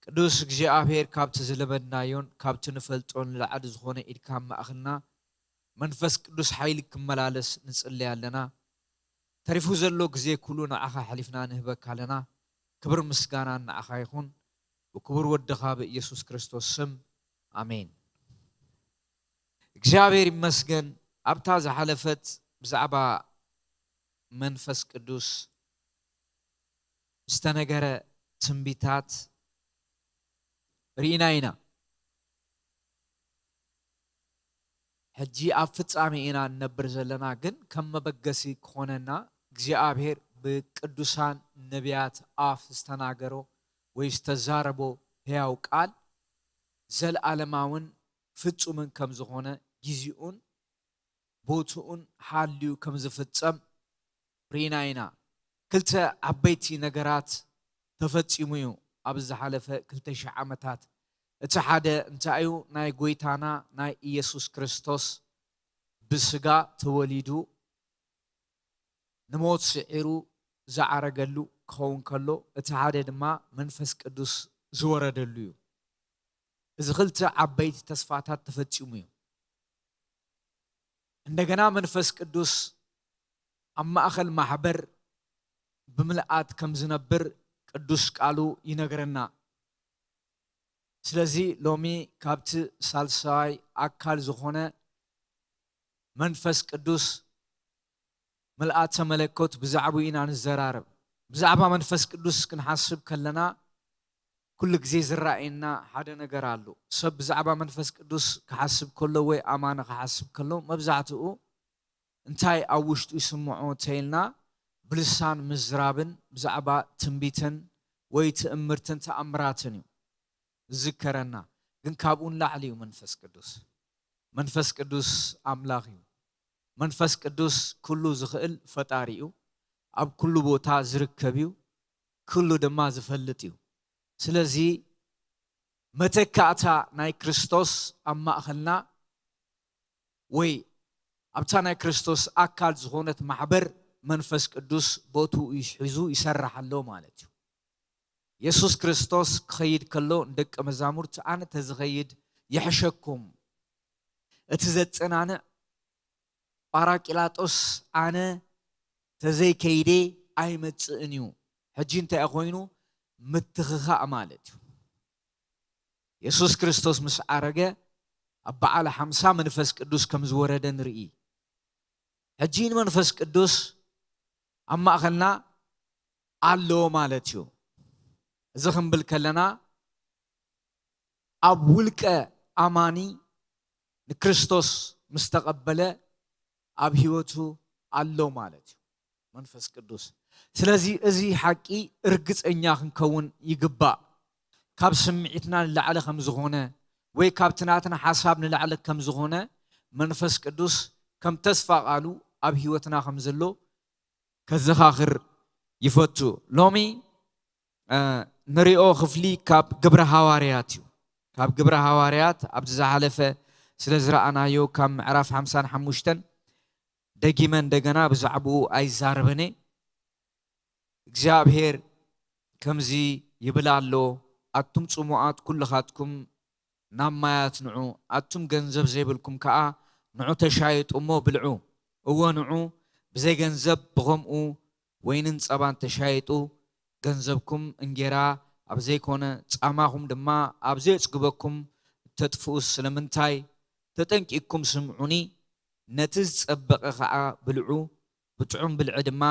ቅዱስ እግዚኣብሔር፣ ካብቲ ዝለመድናዮን ካብቲ ንፈልጦን ንላዕሊ ዝኾነ ኢድካ ኣብ ማእከልና መንፈስ ቅዱስ ሓይሊ ክመላለስ ንጽሊ ኣለና። ተሪፉ ዘሎ ግዜ ኩሉ ንዓኻ ኣሕሊፍና ንህበካ ኣለና። ክብር ምስጋናን ንዓኻ ይኹን። ብክቡር ወድኻ ብኢየሱስ ክርስቶስ ስም፣ ኣሜን። እግዚኣብሔር ይመስገን። ኣብታ ዝሓለፈት ብዛዕባ መንፈስ ቅዱስ ዝተነገረ ትንቢታት ርኢና ኢና። ሕጂ ኣብ ፍጻሜ ኢና እንነብር ዘለና፣ ግን ከም መበገሲ ክኾነና እግዚኣብሔር ብቅዱሳን ነቢያት ኣፍ ዝተናገሮ ወይ ዝተዛረቦ ሕያው ቃል ዘለዓለማውን ፍጹምን ከም ዝኾነ፣ ጊዜኡን ቦትኡን ሓልዩ ከም ዝፍጸም ርኢና ኢና። ክልተ ዓበይቲ ነገራት ተፈጺሙ እዩ ኣብ ዝሓለፈ ክልተ ሽሕ ዓመታት። እቲ ሓደ እንታይ እዩ? ናይ ጎይታና ናይ ኢየሱስ ክርስቶስ ብስጋ ተወሊዱ ንሞት ስዒሩ ዝዓረገሉ ክኸውን ከሎ፣ እቲ ሓደ ድማ መንፈስ ቅዱስ ዝወረደሉ እዩ። እዚ ክልተ ዓበይቲ ተስፋታት ተፈጺሙ እዩ። እንደገና መንፈስ ቅዱስ ኣብ ማእኸል ማሕበር ብምልኣት ከም ዝነብር ቅዱስ ቃሉ ይነግረና። ስለዚ ሎሚ ካብቲ ሳልሳይ ኣካል ዝኾነ መንፈስ ቅዱስ ምልኣተ መለኮት ብዛዕባኡ ኢና ንዘራረብ። ብዛዕባ መንፈስ ቅዱስ ክንሓስብ ከለና ኩሉ ግዜ ዝረኣየና ሓደ ነገር ኣሎ። ሰብ ብዛዕባ መንፈስ ቅዱስ ክሓስብ ከሎ ወይ ኣማኒ ክሓስብ ከሎ መብዛሕትኡ እንታይ ኣብ ውሽጡ ይስምዖ እንተኢልና ብልሳን ምዝራብን ብዛዕባ ትንቢትን ወይ ትእምርትን ተኣምራትን እዩ ዝዝከረና። ግን ካብኡ ንላዕሊ እዩ መንፈስ ቅዱስ። መንፈስ ቅዱስ ኣምላኽ እዩ። መንፈስ ቅዱስ ኩሉ ዝኽእል ፈጣሪ እዩ። ኣብ ኩሉ ቦታ ዝርከብ እዩ። ኩሉ ድማ ዝፈልጥ እዩ። ስለዚ መተካእታ ናይ ክርስቶስ ኣብ ማእኸልና ወይ ኣብታ ናይ ክርስቶስ ኣካል ዝኾነት ማሕበር መንፈስ ቅዱስ ቦትኡ ሒዙ ይሰርሕ ኣሎ ማለት እዩ። የሱስ ክርስቶስ ክኸይድ ከሎ ንደቀ መዛሙርቲ ኣነ ተዝኸይድ ይሕሸኩም፣ እቲ ዘጸናንዕ ጳራቂላጦስ ኣነ ተዘይከይደ ኣይመጽእን እዩ። ሕጂ እንታይ ኮይኑ? ምትኽኻእ ማለት እዩ። የሱስ ክርስቶስ ምስ ዓረገ ኣብ በዓል ሓምሳ መንፈስ ቅዱስ ከም ዝወረደ ንርኢ። ሕጂ ንመንፈስ ቅዱስ ኣብ ማእኸልና ኣሎ ማለት እዩ። እዚ ክንብል ከለና ኣብ ውልቀ ኣማኒ ንክርስቶስ ምስ ተቐበለ ኣብ ህይወቱ ኣሎ ማለት እዩ መንፈስ ቅዱስ። ስለዚ እዚ ሓቂ እርግጸኛ ክንከውን ይግባእ። ካብ ስምዒትና ንላዕሊ ከም ዝኾነ ወይ ካብቲ ናትና ሓሳብ ንላዕሊ ከም ዝኾነ መንፈስ ቅዱስ ከም ተስፋ ቃሉ ኣብ ህይወትና ከም ዘሎ ከዘኻኽር ይፈቱ። ሎሚ እ፣ ንሪኦ ክፍሊ ካብ ግብረ ሃዋርያት እዩ። ካብ ግብረ ሃዋርያት ኣብዚ ዝሓለፈ ስለ ዝረኣናዮ ካብ ምዕራፍ ሓምሳን ሓሙሽተን ደጊመ እንደገና ብዛዕባኡ ኣይዛረብን እየ። እግዚኣብሔር ከምዚ ይብል ኣሎ፣ ኣቱም ጽሙኣት ኩልኻትኩም ናብ ማያት ንዑ፣ ኣቱም ገንዘብ ዘይብልኩም ከኣ ንዑ ተሻየጡ እሞ ብልዑ። እወ ንዑ ብዘይ ገንዘብ ብኸምኡ ወይንን ጸባን ተሻየጡ፣ ገንዘብኩም እንጌራ ኣብ ዘይኮነ ጻማኹም ድማ ኣብ ዘየጽግበኩም እተጥፍኡስ ስለምንታይ? ተጠንቂቕኩም ስምዑኒ፣ ነቲ ዝጸበቐ ኸኣ ብልዑ፣ ብጥዑም ብልዒ ድማ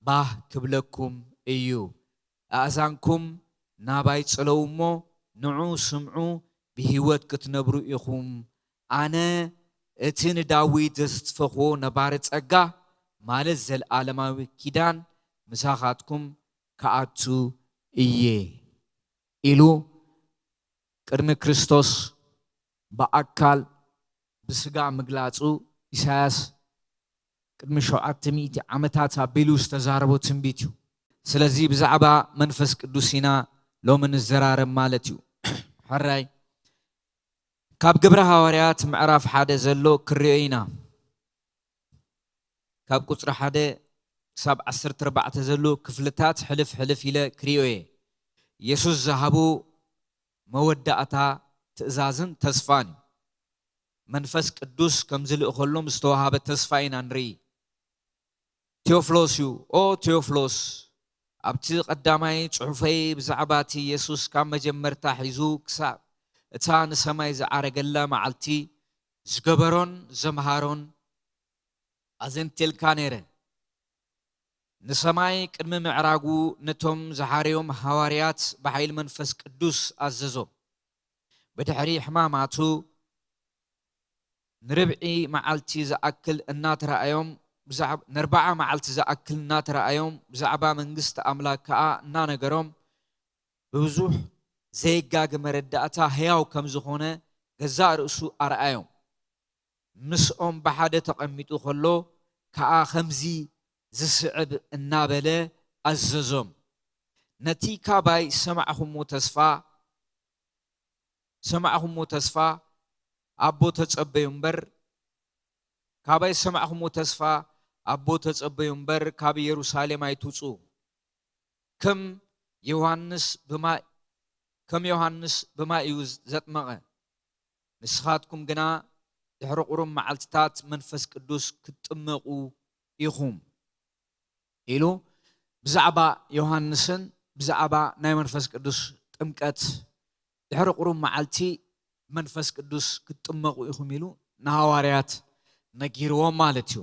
ባህ ክብለኩም እዩ። ኣእዛንኩም ናባይ ጽለዉ እሞ ንዑ ስምዑ፣ ብህይወት ክትነብሩ ኢኹም። ኣነ እቲ ንዳዊት ዘስትፈኽዎ ነባሪ ጸጋ፣ ማለት ዘለኣለማዊ ኪዳን ምሳኻትኩም ክኣቱ እየ ኢሉ ቅድሚ ክርስቶስ ብኣካል ብስጋ ምግላጹ ኢሳያስ ቅድሚ ሸውዓተ ሚእቲ ዓመታት ኣቢሉ ዝተዛረቦ ትንቢት እዩ። ስለዚ ብዛዕባ መንፈስ ቅዱስ ኢና ሎሚ ንዘራረብ ማለት እዩ። ሕራይ ካብ ግብረ ሃዋርያት ምዕራፍ ሓደ ዘሎ ክርዮ ኢና። ካብ ቁጽሪ ሓደ ክሳብ ዓሰርተ ኣርባዕተ ዘሎ ክፍልታት ሕልፍ ሕልፍ ኢለ ክርዮ እየ። የሱስ ዝሃቡ መወዳእታ ትእዛዝን ተስፋን እዩ። መንፈስ ቅዱስ ከም ዝልእኸሎም ዝተዋሃበ ተስፋ ኢና ንርኢ። ቴዎፍሎስ እዩ። ኦ ቴዎፍሎስ፣ ኣብቲ ቀዳማይ ጽሑፈይ ብዛዕባ እቲ የሱስ ካብ መጀመርታ ሒዙ ክሳብ እታ ንሰማይ ዝዓረገላ መዓልቲ ዝገበሮን ዘምሃሮን ኣዘንቴልካ ነይረ። ንሰማይ ቅድሚ ምዕራጉ ነቶም ዝሓረዮም ሃዋርያት ብሓይሊ መንፈስ ቅዱስ ኣዘዞም። ብድሕሪ ሕማማቱ ንርብዒ መዓልቲ ዝኣክል እናተረኣዮም ብዛዕባ ንርብዓ መዓልቲ ዝኣክል እናተረኣዮም ብዛዕባ መንግስቲ ኣምላክ ከኣ እናነገሮም ብብዙሕ ዘይጋገ መረዳእታ ህያው ከም ዝኾነ ገዛእ ርእሱ ኣርኣዮም። ምስኦም ብሓደ ተቐሚጡ ከሎ ከኣ ከምዚ ዝስዕብ እናበለ ኣዘዞም። ነቲ ካባይ ዝሰማዕኹምዎ ተስፋ ዝሰማዕኹምዎ ተስፋ ኣቦ ተጸበዩ እምበር፣ ካባይ ዝሰማዕኹምዎ ተስፋ ኣቦ ተጸበዩ እምበር፣ ካብ ኢየሩሳሌም ኣይትውጽኡ። ከም ዮሃንስ ብማይ፣ ከም ዮሃንስ ብማይ እዩ ዘጥመቐ። ንስኻትኩም ግና ድሕሪ ቁሩብ መዓልትታት መንፈስ ቅዱስ ክትጥመቑ ኢኹም ኢሉ ብዛዕባ ዮሃንስን ብዛዕባ ናይ መንፈስ ቅዱስ ጥምቀት ድሕሪ ቁሩብ መዓልቲ መንፈስ ቅዱስ ክትጥመቑ ኢኹም ኢሉ ንሃዋርያት ነጊርዎም ማለት እዩ።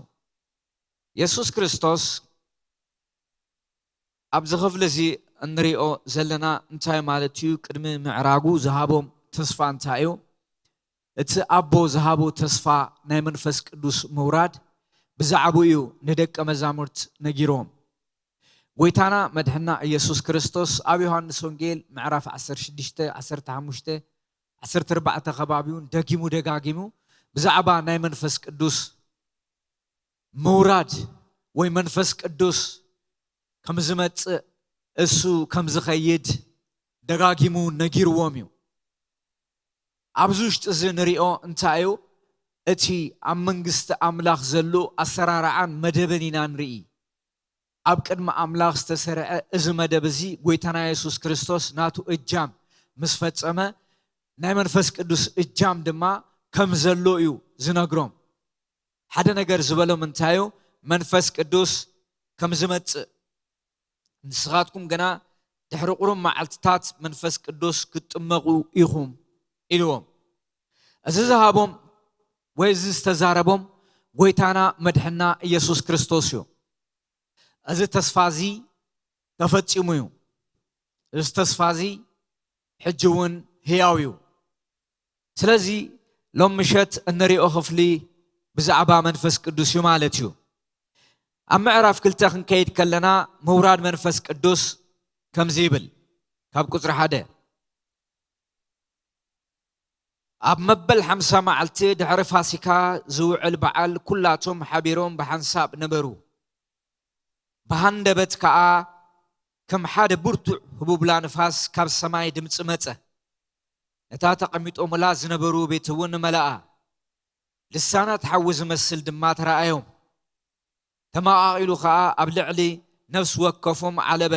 የሱስ ክርስቶስ ኣብዚ ክፍሊ እዚ እንሪኦ ዘለና እንታይ ማለት እዩ? ቅድሚ ምዕራጉ ዝሃቦም ተስፋ እንታይ እዩ? እቲ ኣቦ ዝሃቦ ተስፋ ናይ መንፈስ ቅዱስ ምውራድ ብዛዕባኡ እዩ ንደቀ መዛሙርት ነጊርዎም። ጎይታና መድሕና ኢየሱስ ክርስቶስ ኣብ ዮሃንስ ወንጌል ምዕራፍ ዓሰርተ ሽዱሽተ፣ ዓሰርተ ሓሙሽተ፣ ዓሰርተ ኣርባዕተ ከባቢውን ደጊሙ ደጋጊሙ ብዛዕባ ናይ መንፈስ ቅዱስ ምውራድ ወይ መንፈስ ቅዱስ ከም ዝመጽእ እሱ ከም ዝኸይድ ደጋጊሙ ነጊርዎም እዩ። ኣብዚ ውሽጢ እዚ ንሪኦ እንታይ እዩ? እቲ ኣብ መንግስቲ ኣምላኽ ዘሎ ኣሰራርዓን መደብን ኢና ንርኢ። ኣብ ቅድሚ ኣምላኽ ዝተሰርዐ እዚ መደብ እዚ ጎይታና የሱስ ክርስቶስ ናቱ እጃም ምስ ፈጸመ ናይ መንፈስ ቅዱስ እጃም ድማ ከም ዘሎ እዩ ዝነግሮም። ሓደ ነገር ዝበሎም እንታይ እዩ? መንፈስ ቅዱስ ከም ዝመጽእ፣ ንስኻትኩም ግና ድሕሪ ቁሩብ መዓልትታት መንፈስ ቅዱስ ክትጥመቑ ኢኹም ኢልዎም። እዚ ዝሃቦም ወይ እዚ ዝተዛረቦም ጎይታና መድሕና ኢየሱስ ክርስቶስ እዩ። እዚ ተስፋ እዚ ተፈጺሙ እዩ። እዚ ተስፋ እዚ ሕጂ እውን ህያው እዩ። ስለዚ ሎም ምሸት እንሪኦ ክፍሊ ብዛዕባ መንፈስ ቅዱስ እዩ ማለት እዩ። ኣብ ምዕራፍ ክልተ ክንከይድ ከለና ምውራድ መንፈስ ቅዱስ ከምዚ ይብል፣ ካብ ቁጽሪ ሓደ፣ ኣብ መበል ሓምሳ መዓልቲ ድሕሪ ፋሲካ ዝውዕል በዓል ኩላቶም ሓቢሮም ብሓንሳብ ነበሩ። ብሃንደበት ከኣ ከም ሓደ ብርቱዕ ህቡብላ ንፋስ ካብ ሰማይ ድምጺ መጸ። ነታ ተቐሚጦምላ ዝነበሩ ቤት እውን መለኣ። ልሳናት ሓዊ ዝመስል ድማ ተረኣዮም። ተመቓቒሉ ኸኣ ኣብ ልዕሊ ነፍሲ ወከፎም ዓለበ።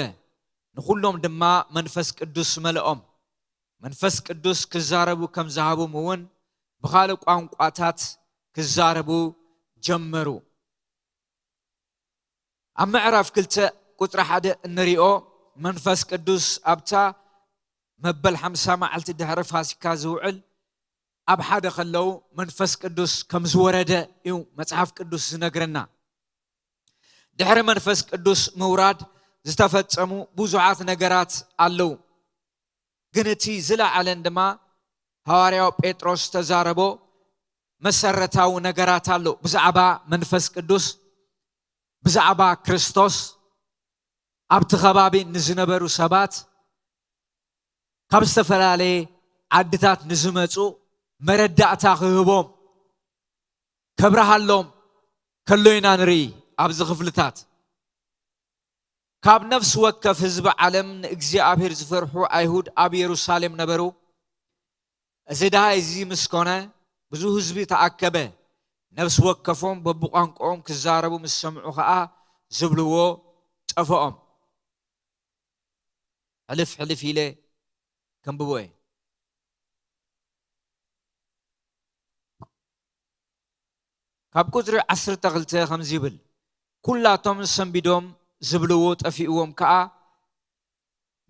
ንኹሎም ድማ መንፈስ ቅዱስ መልኦም። መንፈስ ቅዱስ ክዛረቡ ከም ዝሃቦም እውን ብኻልእ ቋንቋታት ክዛረቡ ጀመሩ። ኣብ ምዕራፍ ክልተ ቁጽሪ ሓደ እንሪኦ መንፈስ ቅዱስ ኣብታ መበል ሓምሳ መዓልቲ ድሕሪ ፋሲካ ዝውዕል ኣብ ሓደ ከለዉ መንፈስ ቅዱስ ከም ዝወረደ እዩ መጽሓፍ ቅዱስ ዝነግረና። ድሕሪ መንፈስ ቅዱስ ምውራድ ዝተፈጸሙ ብዙሓት ነገራት ኣለዉ። ግን እቲ ዝለዓለን ድማ ሃዋርያው ጴጥሮስ ዝተዛረቦ መሰረታዊ ነገራት ኣሎ። ብዛዕባ መንፈስ ቅዱስ፣ ብዛዕባ ክርስቶስ፣ ኣብቲ ከባቢ ንዝነበሩ ሰባት ካብ ዝተፈላለየ ዓድታት ንዝመጹ መረዳእታ ክህቦም፣ ከብርሃሎም ከሎ ኢና ንርኢ ኣብዚ ክፍልታት። ካብ ነፍሲ ወከፍ ህዝቢ ዓለም ንእግዚኣብሔር ዝፈርሑ ኣይሁድ ኣብ የሩሳሌም ነበሩ። እዚ ደሃይ እዚ ምስ ኮነ ብዙ ህዝቢ ተኣከበ። ነፍሲ ወከፎም በብቋንቋኦም ክዛረቡ ምስ ሰምዑ ኸኣ ዝብልዎ ጠፍኦም። ሕልፍ ሕልፍ ኢለ ከንብቦ እየ። ካብ ቁጽሪ ዓሰርተ ክልተ ከምዚ ይብል፣ ኩላቶም ሰንቢዶም ዝብልዎ ጠፊእዎም ከኣ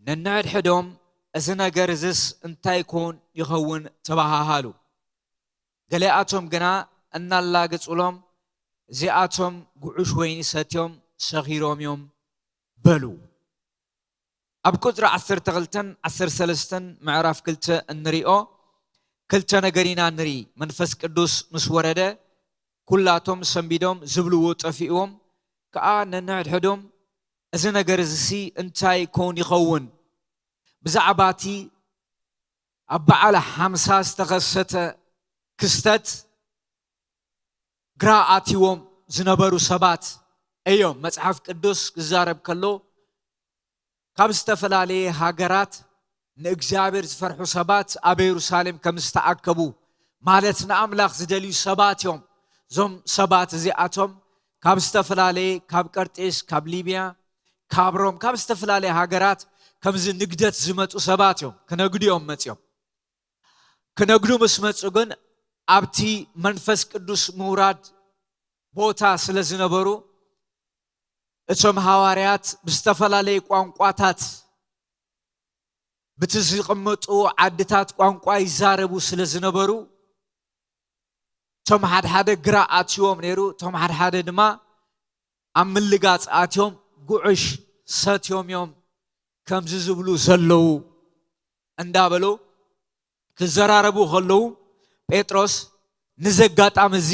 ነንሕድሕዶም፣ "እዚ ነገር እዝስ እንታይ ኮን ይኸውን?" ተባሃሃሉ። ገሊኣቶም ግና እናላገጹሎም፣ "እዚኣቶም ጉዑሽ ወይኒ ሰትዮም ሰኺሮም እዮም" በሉ። ኣብ ቁጽሪ ዓሰርተ ክልተን ዓሰርተ ሰለስተን ምዕራፍ ክልተ እንሪኦ ክልተ ነገር ኢና ንርኢ። መንፈስ ቅዱስ ምስ ወረደ፣ ኩላቶም ሰንቢዶም ዝብልዎ ጠፊእዎም፣ ከኣ ነንሕድሕዶም፣ "እዚ ነገር እዚሲ እንታይ ኮን ይኸውን?" ብዛዕባ እቲ ኣብ በዓል ሓምሳ ዝተኸሰተ ክስተት ግራ ኣትይዎም ዝነበሩ ሰባት እዮም። መጽሓፍ ቅዱስ ክዛረብ ከሎ ካብ ዝተፈላለየ ሃገራት ንእግዚኣብሔር ዝፈርሑ ሰባት ኣብ የሩሳሌም ከም ዝተኣከቡ፣ ማለት ንኣምላኽ ዝደልዩ ሰባት እዮም። እዞም ሰባት እዚኣቶም ካብ ዝተፈላለየ፣ ካብ ቀርጤስ፣ ካብ ሊብያ፣ ካብ ሮም፣ ካብ ዝተፈላለየ ሃገራት ከምዚ ንግደት ዝመጹ ሰባት እዮም። ክነግዱ እዮም መጺኦም። ክነግዱ ምስ መጹ ግን ኣብቲ መንፈስ ቅዱስ ምውራድ ቦታ ስለ ዝነበሩ፣ እቶም ሃዋርያት ብዝተፈላለየ ቋንቋታት ብቲ ዝቕመጡ ዓድታት ቋንቋ ይዛረቡ ስለ ዝነበሩ፣ እቶም ሓድሓደ ግራ ኣትይዎም ነይሩ፣ እቶም ሓድሓደ ድማ ኣብ ምልጋጽ ኣትዮም ጉዕሽ ሰትዮም እዮም ከምዚ ዝብሉ ዘለዉ እንዳበሉ ክዘራረቡ ከለዉ፣ ጴጥሮስ ነዚ ኣጋጣሚ እዚ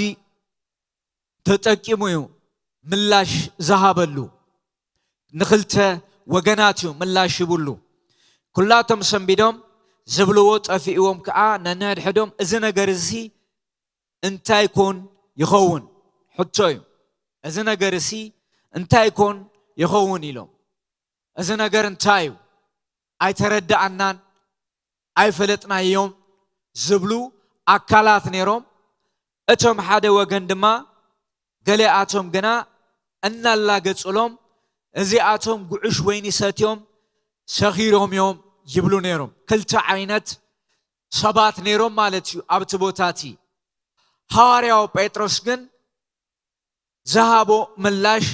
ተጠቂሙ እዩ ምላሽ ዝሃበሉ። ንኽልተ ወገናት እዩ ምላሽ ይብሉ። ኩላቶም ሰንቢዶም፣ ዝብልዎ ጠፊእዎም ከኣ ነንሕድሕዶም፣ "እዚ ነገር እዚ እንታይ ኮን ይኸውን?" ሕቶ እዩ። "እዚ ነገር እዚ እንታይ ኮን ይኸውን?" ኢሎም። "እዚ ነገር እንታይ እዩ? ኣይተረዳኣናን፣ ኣይፈለጥናዮም" ዝብሉ ኣካላት ነይሮም። እቶም ሓደ ወገን ድማ፣ ገሊኣቶም ግና እናላገጹሎም፣ "እዚኣቶም ጉዕሽ ወይኒ ሰትዮም ሰኺሮም እዮም" ይብሉ ነይሮም። ክልተ ዓይነት ሰባት ነይሮም ማለት እዩ ኣብቲ ቦታ እቲ። ሃዋርያው ጴጥሮስ ግን ዝሃቦ ምላሽ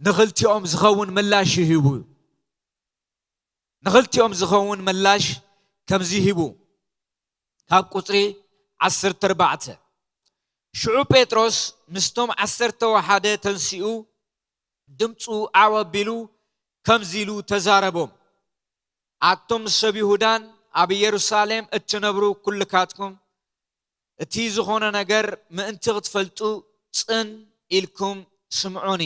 ንኽልቲኦም ዝኸውን ምላሽ ይህቡ። ንኽልቲኦም ዝኸውን ምላሽ ከምዚ ሂቡ፣ ካብ ቁጽሪ ዓሰርተ ኣርባዕተ፣ ሽዑ ጴጥሮስ ምስቶም ዓሰርተ ወሓደ ተንሲኡ፣ ድምፁ ዓው ኣቢሉ ከምዚ ኢሉ ተዛረቦም፣ "ኣቱም ሰብ ይሁዳን ኣብ ኢየሩሳሌም እትነብሩ ኩልካትኩም፣ እቲ ዝኾነ ነገር ምእንቲ ክትፈልጡ ጽን ኢልኩም ስምዑኒ።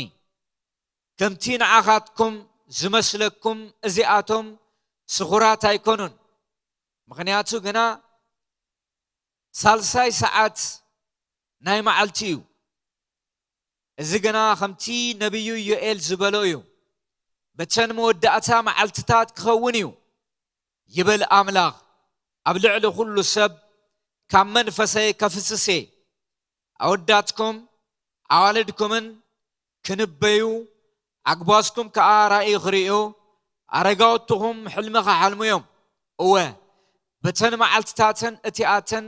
ከምቲ ንዓኻትኩም ዝመስለኩም እዚኣቶም ስኹራት ኣይኮኑን። ምኽንያቱ ግና ሳልሳይ ሰዓት ናይ መዓልቲ እዩ። እዚ ግና ከምቲ ነቢዩ ዮኤል ዝበሎ እዩ። በተን መወዳእታ መዓልትታት ክኸውን እዩ፣ ይብል ኣምላኽ። ኣብ ልዕሊ ኩሉ ሰብ ካብ መንፈሰይ ከፍስስ እየ። ኣወዳትኩም ኣዋልድኩምን ክንበዩ፣ ኣግባዝኩም ከኣ ራእይ ክርእዩ፣ ኣረጋውትኹም ሕልሚ ክሓልሙ እዮም። እወ፣ በተን መዓልትታትን እቲኣተን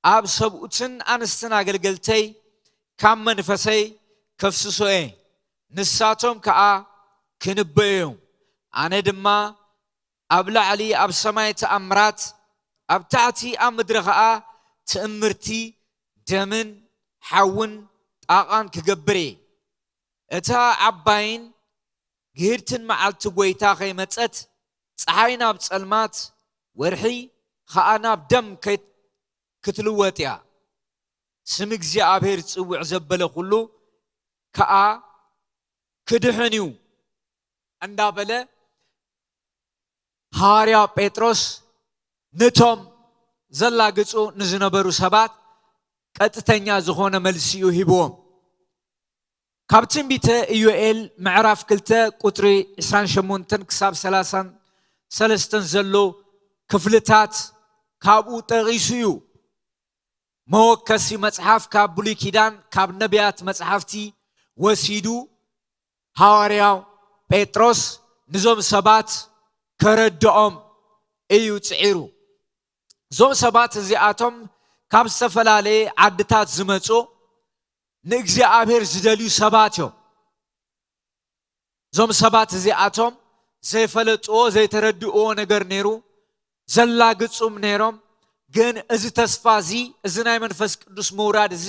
ኣብ ሰብኡትን ኣንስትን ኣገልገልተይ ካብ መንፈሰይ ከፍስሶ እየ። ንሳቶም ከኣ ክንበዩ እዮም። ኣነ ድማ ኣብ ላዕሊ ኣብ ሰማይ ተኣምራት፣ ኣብ ታሕቲ ኣብ ምድሪ ኸኣ ትእምርቲ ደምን ሓውን ጣቓን ክገብር እየ። እታ ዓባይን ግህድትን መዓልቲ ጐይታ ከይመጸት፣ ጸሓይ ናብ ጸልማት፣ ወርሒ ኸኣ ናብ ደም ከይ-፣ ክትልወጥ እያ። ስም እግዚኣብሔር ዝጽውዕ ዘበለ ኩሉ ከኣ ክድሕን እዩ" እንዳበለ፣ ሃዋርያ ጴጥሮስ ነቶም ዘላግጹ ንዝነበሩ ሰባት ቀጥተኛ ዝኾነ መልሲ እዩ ሂብዎም። ካብ ትንቢተ ኢዮኤል ምዕራፍ ክልተ ቁጽሪ ዕስራን ሸሞንተን ክሳብ ሰላሳን ሰለስተን ዘሎ ክፍልታት ካብኡ ጠቒሱ እዩ። መወከሲ መጽሓፍ ካብ ብሉይ ኪዳን፣ ካብ ነቢያት መጽሓፍቲ ወሲዱ፣ ሃዋርያው ጴጥሮስ ንዞም ሰባት ከረድኦም እዩ ጽዒሩ። እዞም ሰባት እዚኣቶም ካብ ዝተፈላለየ ዓድታት ዝመጹ፣ ንእግዚኣብሔር ዝደልዩ ሰባት እዮም። እዞም ሰባት እዚኣቶም ዘይፈለጥዎ፣ ዘይተረድእዎ ነገር ነይሩ፣ ዘላግጹም ነይሮም። ግን እዚ ተስፋ እዚ፣ እዚ ናይ መንፈስ ቅዱስ ምውራድ እዚ፣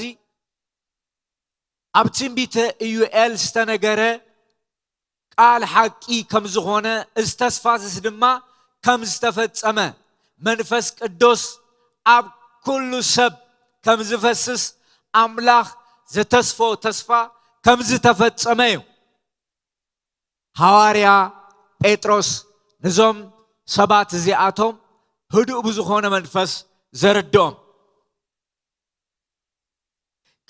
ኣብ ትንቢተ ኢዩኤል ዝተነገረ ቃል ሓቂ ከም ዝኾነ፣ እዚ ተስፋ እዚ ድማ ከም ዝተፈጸመ፣ መንፈስ ቅዱስ ኣብ ኩሉ ሰብ ከም ዝፈስስ፣ ኣምላኽ ዘተስፎ ተስፋ ከም ዝተፈጸመ እዩ። ሃዋርያ ጴጥሮስ ነዞም ሰባት እዚኣቶም ህዱእ ብዝኾነ መንፈስ ዘረድኦም።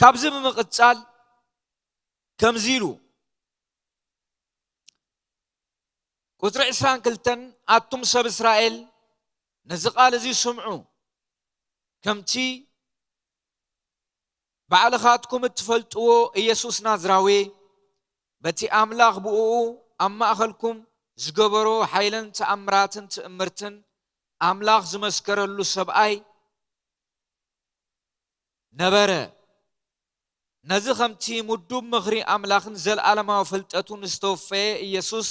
ካብዚ ብምቕጻል ከምዚ ኢሉ፣ ቁጽሪ ዕስራን ክልተን፣ ኣቱም ሰብ እስራኤል፣ ነዚ ቃል እዚ ስምዑ። ከምቲ ባዕልኻትኩም እትፈልጥዎ፣ ኢየሱስ ናዝራዊ፣ በቲ ኣምላኽ ብእኡ ኣብ ማእኸልኩም ዝገበሮ ሓይልን ተኣምራትን ትእምርትን፣ ኣምላኽ ዝመስከረሉ ሰብኣይ ነበረ። ነዚ ኸምቲ ምዱብ ምኽሪ ኣምላኽን ዘለኣለማዊ ፍልጠቱን ዝተወፈየ ኢየሱስ፣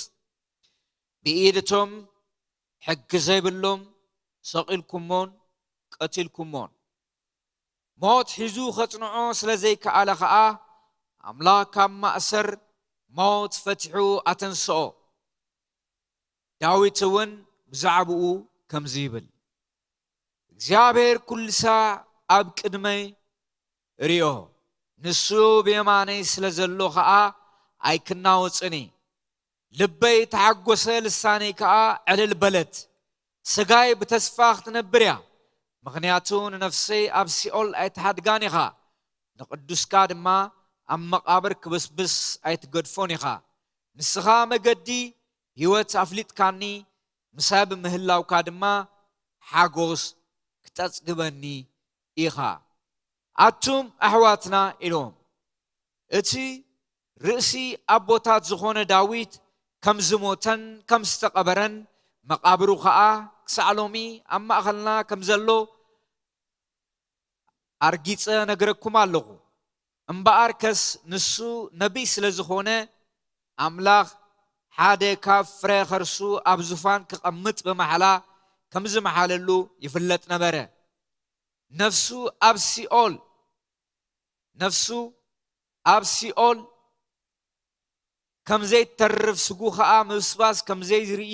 ብኢድ እቶም ሕጊ ዘይብሎም ሰቒልኩሞን ቀቲልኩሞን። ሞት ሒዙ ኸጽንዖ ስለ ዘይከኣለ ኸኣ፣ ኣምላኽ ካብ ማእሰር ሞት ፈቲሑ ኣተንስኦ። ዳዊት እውን ብዛዕባኡ ከምዚ ይብል፣ እግዚኣብሔር ኩሉ ሳዕ ኣብ ቅድመይ ርእዮ፣ ንሱ ብየማነይ ስለ ዘሎ ኸኣ ኣይክናወጽን እየ። ልበይ ተሓጎሰ፣ ልሳነይ ከኣ ዕልል በለት። ስጋይ ብተስፋ ክትነብር እያ፣ ምኽንያቱ ንነፍሰይ ኣብ ሲኦል ኣይትሓድጋን ኢኻ፣ ንቅዱስካ ድማ ኣብ መቓብር ክብስብስ ኣይትገድፎን ኢኻ። ንስኻ መገዲ ህይወት ኣፍሊጥካኒ፣ ምሳይ ብምህላውካ ድማ ሓጎስ ክተጽግበኒ ኢኻ። ኣቱም ኣሕዋትና ኢሎም፣ እቲ ርእሲ ኣቦታት ዝኾነ ዳዊት ከም ዝሞተን ከም ዝተቐበረን፣ መቓብሩ ኸኣ ክሳዕ ሎሚ ኣብ ማእኸልና ከም ዘሎ ኣርጊጸ ነግረኩም ኣለኹ። እምበኣርከስ ንሱ ነቢይ ስለ ዝኾነ፣ ኣምላኽ ሓደ ካብ ፍረ ኸርሱ ኣብ ዙፋን ክቐምጥ ብማሕላ ከም ዝመሓለሉ ይፍለጥ ነበረ። ነፍሱ ኣብ ሲኦል፣ ነፍሱ ኣብ ሲኦል ከም ዘይተርፍ፣ ስጉ ኸኣ ምብስባስ ከም ዘይርኢ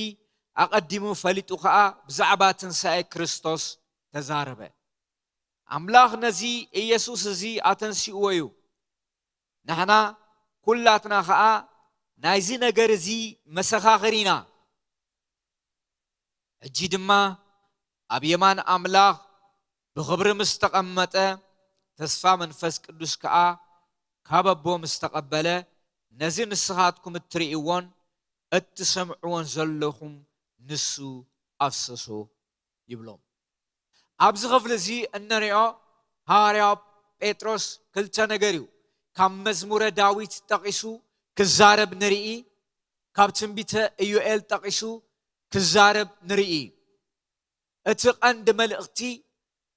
ኣቐዲሙ ፈሊጡ ኸኣ ብዛዕባ ትንሳኤ ክርስቶስ ተዛረበ። ኣምላኽ ነዚ ኢየሱስ እዚ ኣተንሲእዎ እዩ። ንሕና ኩላትና ኸኣ ናይዚ ነገር እዚ መሰኻኽር ኢና። ሕጂ ድማ ኣብ የማን ኣምላኽ ብኽብሪ ምስ ተቐመጠ፣ ተስፋ መንፈስ ቅዱስ ከኣ ካብ ኣቦ ምስ ተቐበለ፣ ነዚ ንስኻትኩም እትርእይዎን እትሰምዕዎን ዘለኹም ንሱ ኣፍሰሶ ይብሎም። ኣብዚ ክፍሊ እዚ እንሪኦ ሃዋርያ ጴጥሮስ ክልተ ነገር እዩ። ካብ መዝሙረ ዳዊት ጠቒሱ ክዛረብ ንርኢ፣ ካብ ትንቢተ ኢዮኤል ጠቒሱ ክዛረብ ንርኢ። እቲ ቀንዲ መልእኽቲ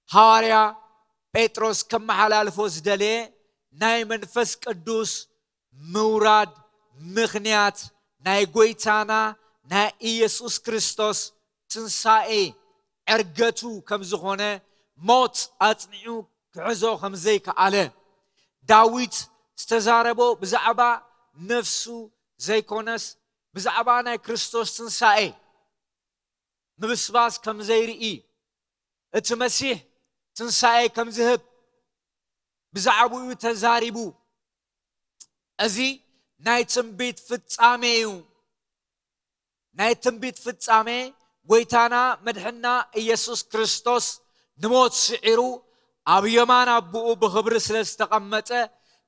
ሃዋርያ ጴጥሮስ ከመሓላልፎ ዝደለየ ናይ መንፈስ ቅዱስ ምውራድ ምኽንያት ናይ ጐይታና ናይ ኢየሱስ ክርስቶስ ትንሳኤ ዕርገቱ ከም ዝኾነ፣ ሞት ኣጽኒዑ ክሕዞ ከም ዘይከኣለ፣ ዳዊት ዝተዛረቦ ብዛዕባ ነፍሱ ዘይኮነስ ብዛዕባ ናይ ክርስቶስ ትንሳኤ ምብስባስ ከም ዘይርኢ፣ እቲ መሲሕ ትንሳኤ ከም ዝህብ ብዛዕባኡ ተዛሪቡ። እዚ ናይ ትንቢት ፍጻሜ እዩ። ናይ ትንቢት ፍጻሜ፣ ጐይታና መድሕና ኢየሱስ ክርስቶስ ንሞት ስዒሩ ኣብ የማን ኣቦኡ ብኽብሪ ስለ ዝተቐመጠ፣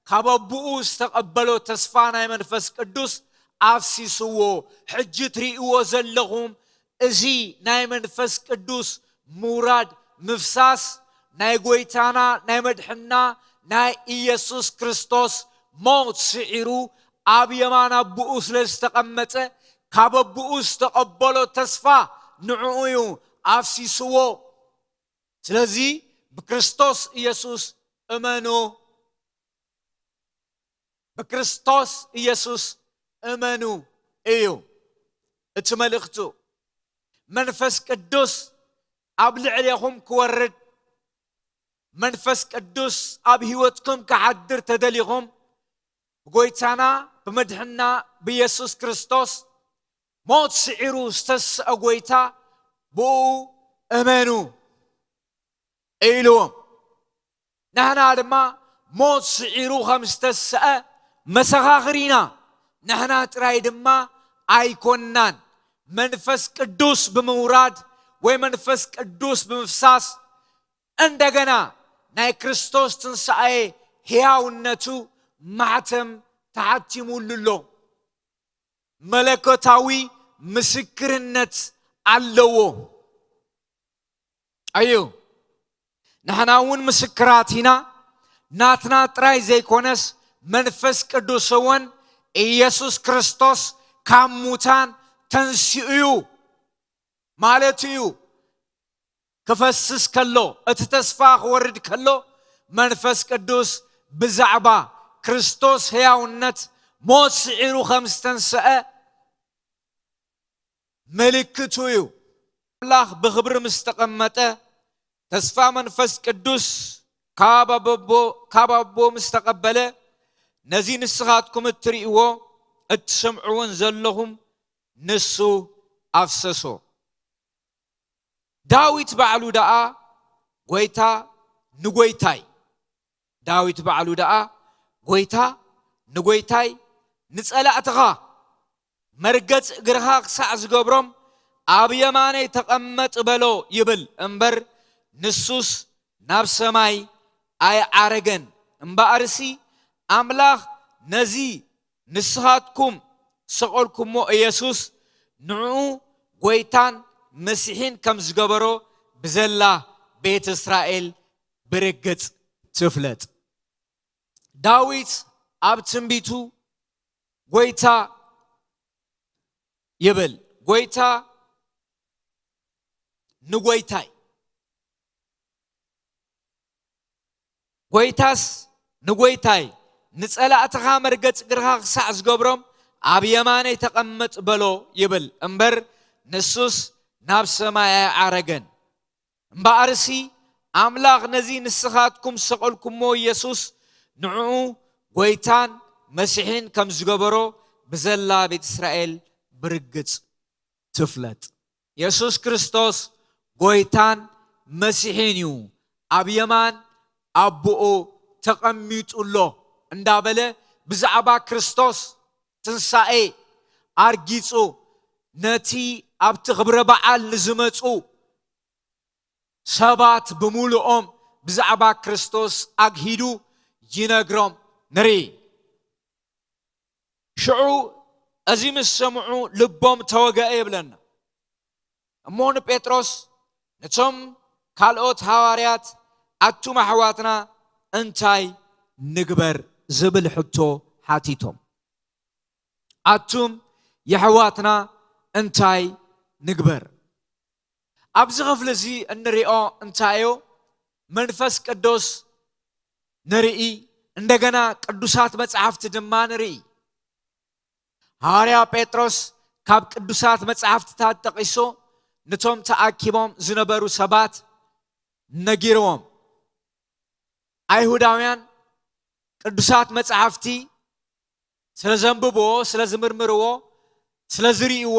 ካብ ኣቦኡ ዝተቐበሎ ተስፋ ናይ መንፈስ ቅዱስ ኣፍሲስዎ። ሕጂ ትርእይዎ ዘለኹም እዚ ናይ መንፈስ ቅዱስ ምውራድ ምፍሳስ ናይ ጐይታና ናይ መድሕና ናይ ኢየሱስ ክርስቶስ ሞት ስዒሩ ኣብ የማን ኣቦኡ ስለ ዝተቐመጠ፣ ካብ ኣቦኡ ዝተቐበሎ ተስፋ ንዕኡ እዩ ኣፍሲስዎ። ስለዚ ብክርስቶስ ኢየሱስ እመኑ። ብክርስቶስ ኢየሱስ እመኑ እዩ እቲ መልእኽቱ። መንፈስ ቅዱስ ኣብ ልዕሌኹም ክወርድ፣ መንፈስ ቅዱስ ኣብ ህይወትኩም ክሓድር ተደሊኹም፣ ብጎይታና ብመድሕና ብኢየሱስ ክርስቶስ ሞት ስዒሩ ዝተስአ ጎይታ ብኡ እመኑ ኢልዎም። ንሕና ድማ ሞት ስዒሩ ከም ዝተስአ መሰኻኽር ኢና። ንሕና ጥራይ ድማ ኣይኮንናን። መንፈስ ቅዱስ ብምውራድ ወይ መንፈስ ቅዱስ ብምፍሳስ እንደገና ናይ ክርስቶስ ትንሳኤ ሕያውነቱ ማሕተም ተሓቲሙሉ ኣሎ። መለኮታዊ ምስክርነት ኣለዎ። እዩ። ንሕና እውን ምስክራት ኢና። ናትና ጥራይ ዘይኮነስ መንፈስ ቅዱስ እውን ኢየሱስ ክርስቶስ ካብ ሙታን ተንሲኡ እዩ ማለት እዩ። ክፈስስ ከሎ፣ እቲ ተስፋ ክወርድ ከሎ መንፈስ ቅዱስ ብዛዕባ ክርስቶስ ሕያውነት ሞት ስዒሩ ከም ዝተንስአ ምልክቱ እዩ። ኣምላኽ ብኽብሪ ምስ ተቐመጠ፣ ተስፋ መንፈስ ቅዱስ ካብ ኣቦ፣ ካብ ኣቦ ምስ ተቐበለ፣ ነዚ ንስኻትኩም እትርእይዎ እትሰምዕዎን ዘለኹም ንሱ ኣፍሰሶ። ዳዊት ባዕሉ ደኣ ጎይታ ንጎይታይ፣ ዳዊት ባዕሉ ደኣ ጎይታ ንጎይታይ፣ ንጸላእትኻ መርገጽ እግርኻ ክሳዕ ዝገብሮም ኣብ የማነይ ተቐመጥ በሎ ይብል እምበር፣ ንሱስ ናብ ሰማይ ኣይዓረገን። እምበኣርሲ ኣምላኽ ነዚ ንስኻትኩም ዝሰቐልኩሞ ኢየሱስ ንዕኡ ጎይታን መሲሒን ከም ዝገበሮ ብዘላ ቤት እስራኤል ብርግጽ ትፍለጥ። ዳዊት ኣብ ትንቢቱ ጎይታ ይብል። ጎይታ ንጎይታይ፣ ጎይታስ ንጎይታይ፣ ንጸላእትኻ መርገጽ እግርኻ ክሳዕ ዝገብሮም ኣብ የማነይ ተቐመጥ በሎ ይብል እምበር፣ ንሱስ ናብ ሰማይ ኣይዓረገን። እምበኣርሲ ኣምላኽ ነዚ ንስኻትኩም ዝሰቐልኩሞ ኢየሱስ ንዕኡ ጎይታን መሲሒን ከም ዝገበሮ ብዘላ ቤት እስራኤል ብርግጽ ትፍለጥ። የሱስ ክርስቶስ ጎይታን መሲሒን እዩ፣ ኣብ የማን ኣቦኡ ተቐሚጡ ኣሎ እንዳበለ ብዛዕባ ክርስቶስ ትንሳኤ ኣርጊጹ ነቲ ኣብቲ ክብረ በዓል ንዝመጹ ሰባት ብምሉኦም ብዛዕባ ክርስቶስ ኣግሂዱ ይነግሮም ንርኢ። ሽዑ እዚ ምስ ሰምዑ ልቦም ተወግአ ይብለና። እሞ ንጴጥሮስ ነቶም ካልኦት ሃዋርያት ኣቱም ኣሕዋትና እንታይ ንግበር ዝብል ሕቶ ሓቲቶም። ኣቱም የሕዋትና እንታይ ንግበር? ኣብዚ ክፍሊ እዚ እንሪኦ እንታይ እዩ? መንፈስ ቅዱስ ንርኢ፣ እንደገና ቅዱሳት መጻሕፍቲ ድማ ንርኢ። ሃዋርያ ጴጥሮስ ካብ ቅዱሳት መጻሕፍትታት ጠቒሱ ነቶም ተኣኪቦም ዝነበሩ ሰባት ነጊርዎም። ኣይሁዳውያን ቅዱሳት መጻሕፍቲ ስለ ዘንብብዎ፣ ስለ ዝምርምርዎ፣ ስለ ዝርእይዎ፣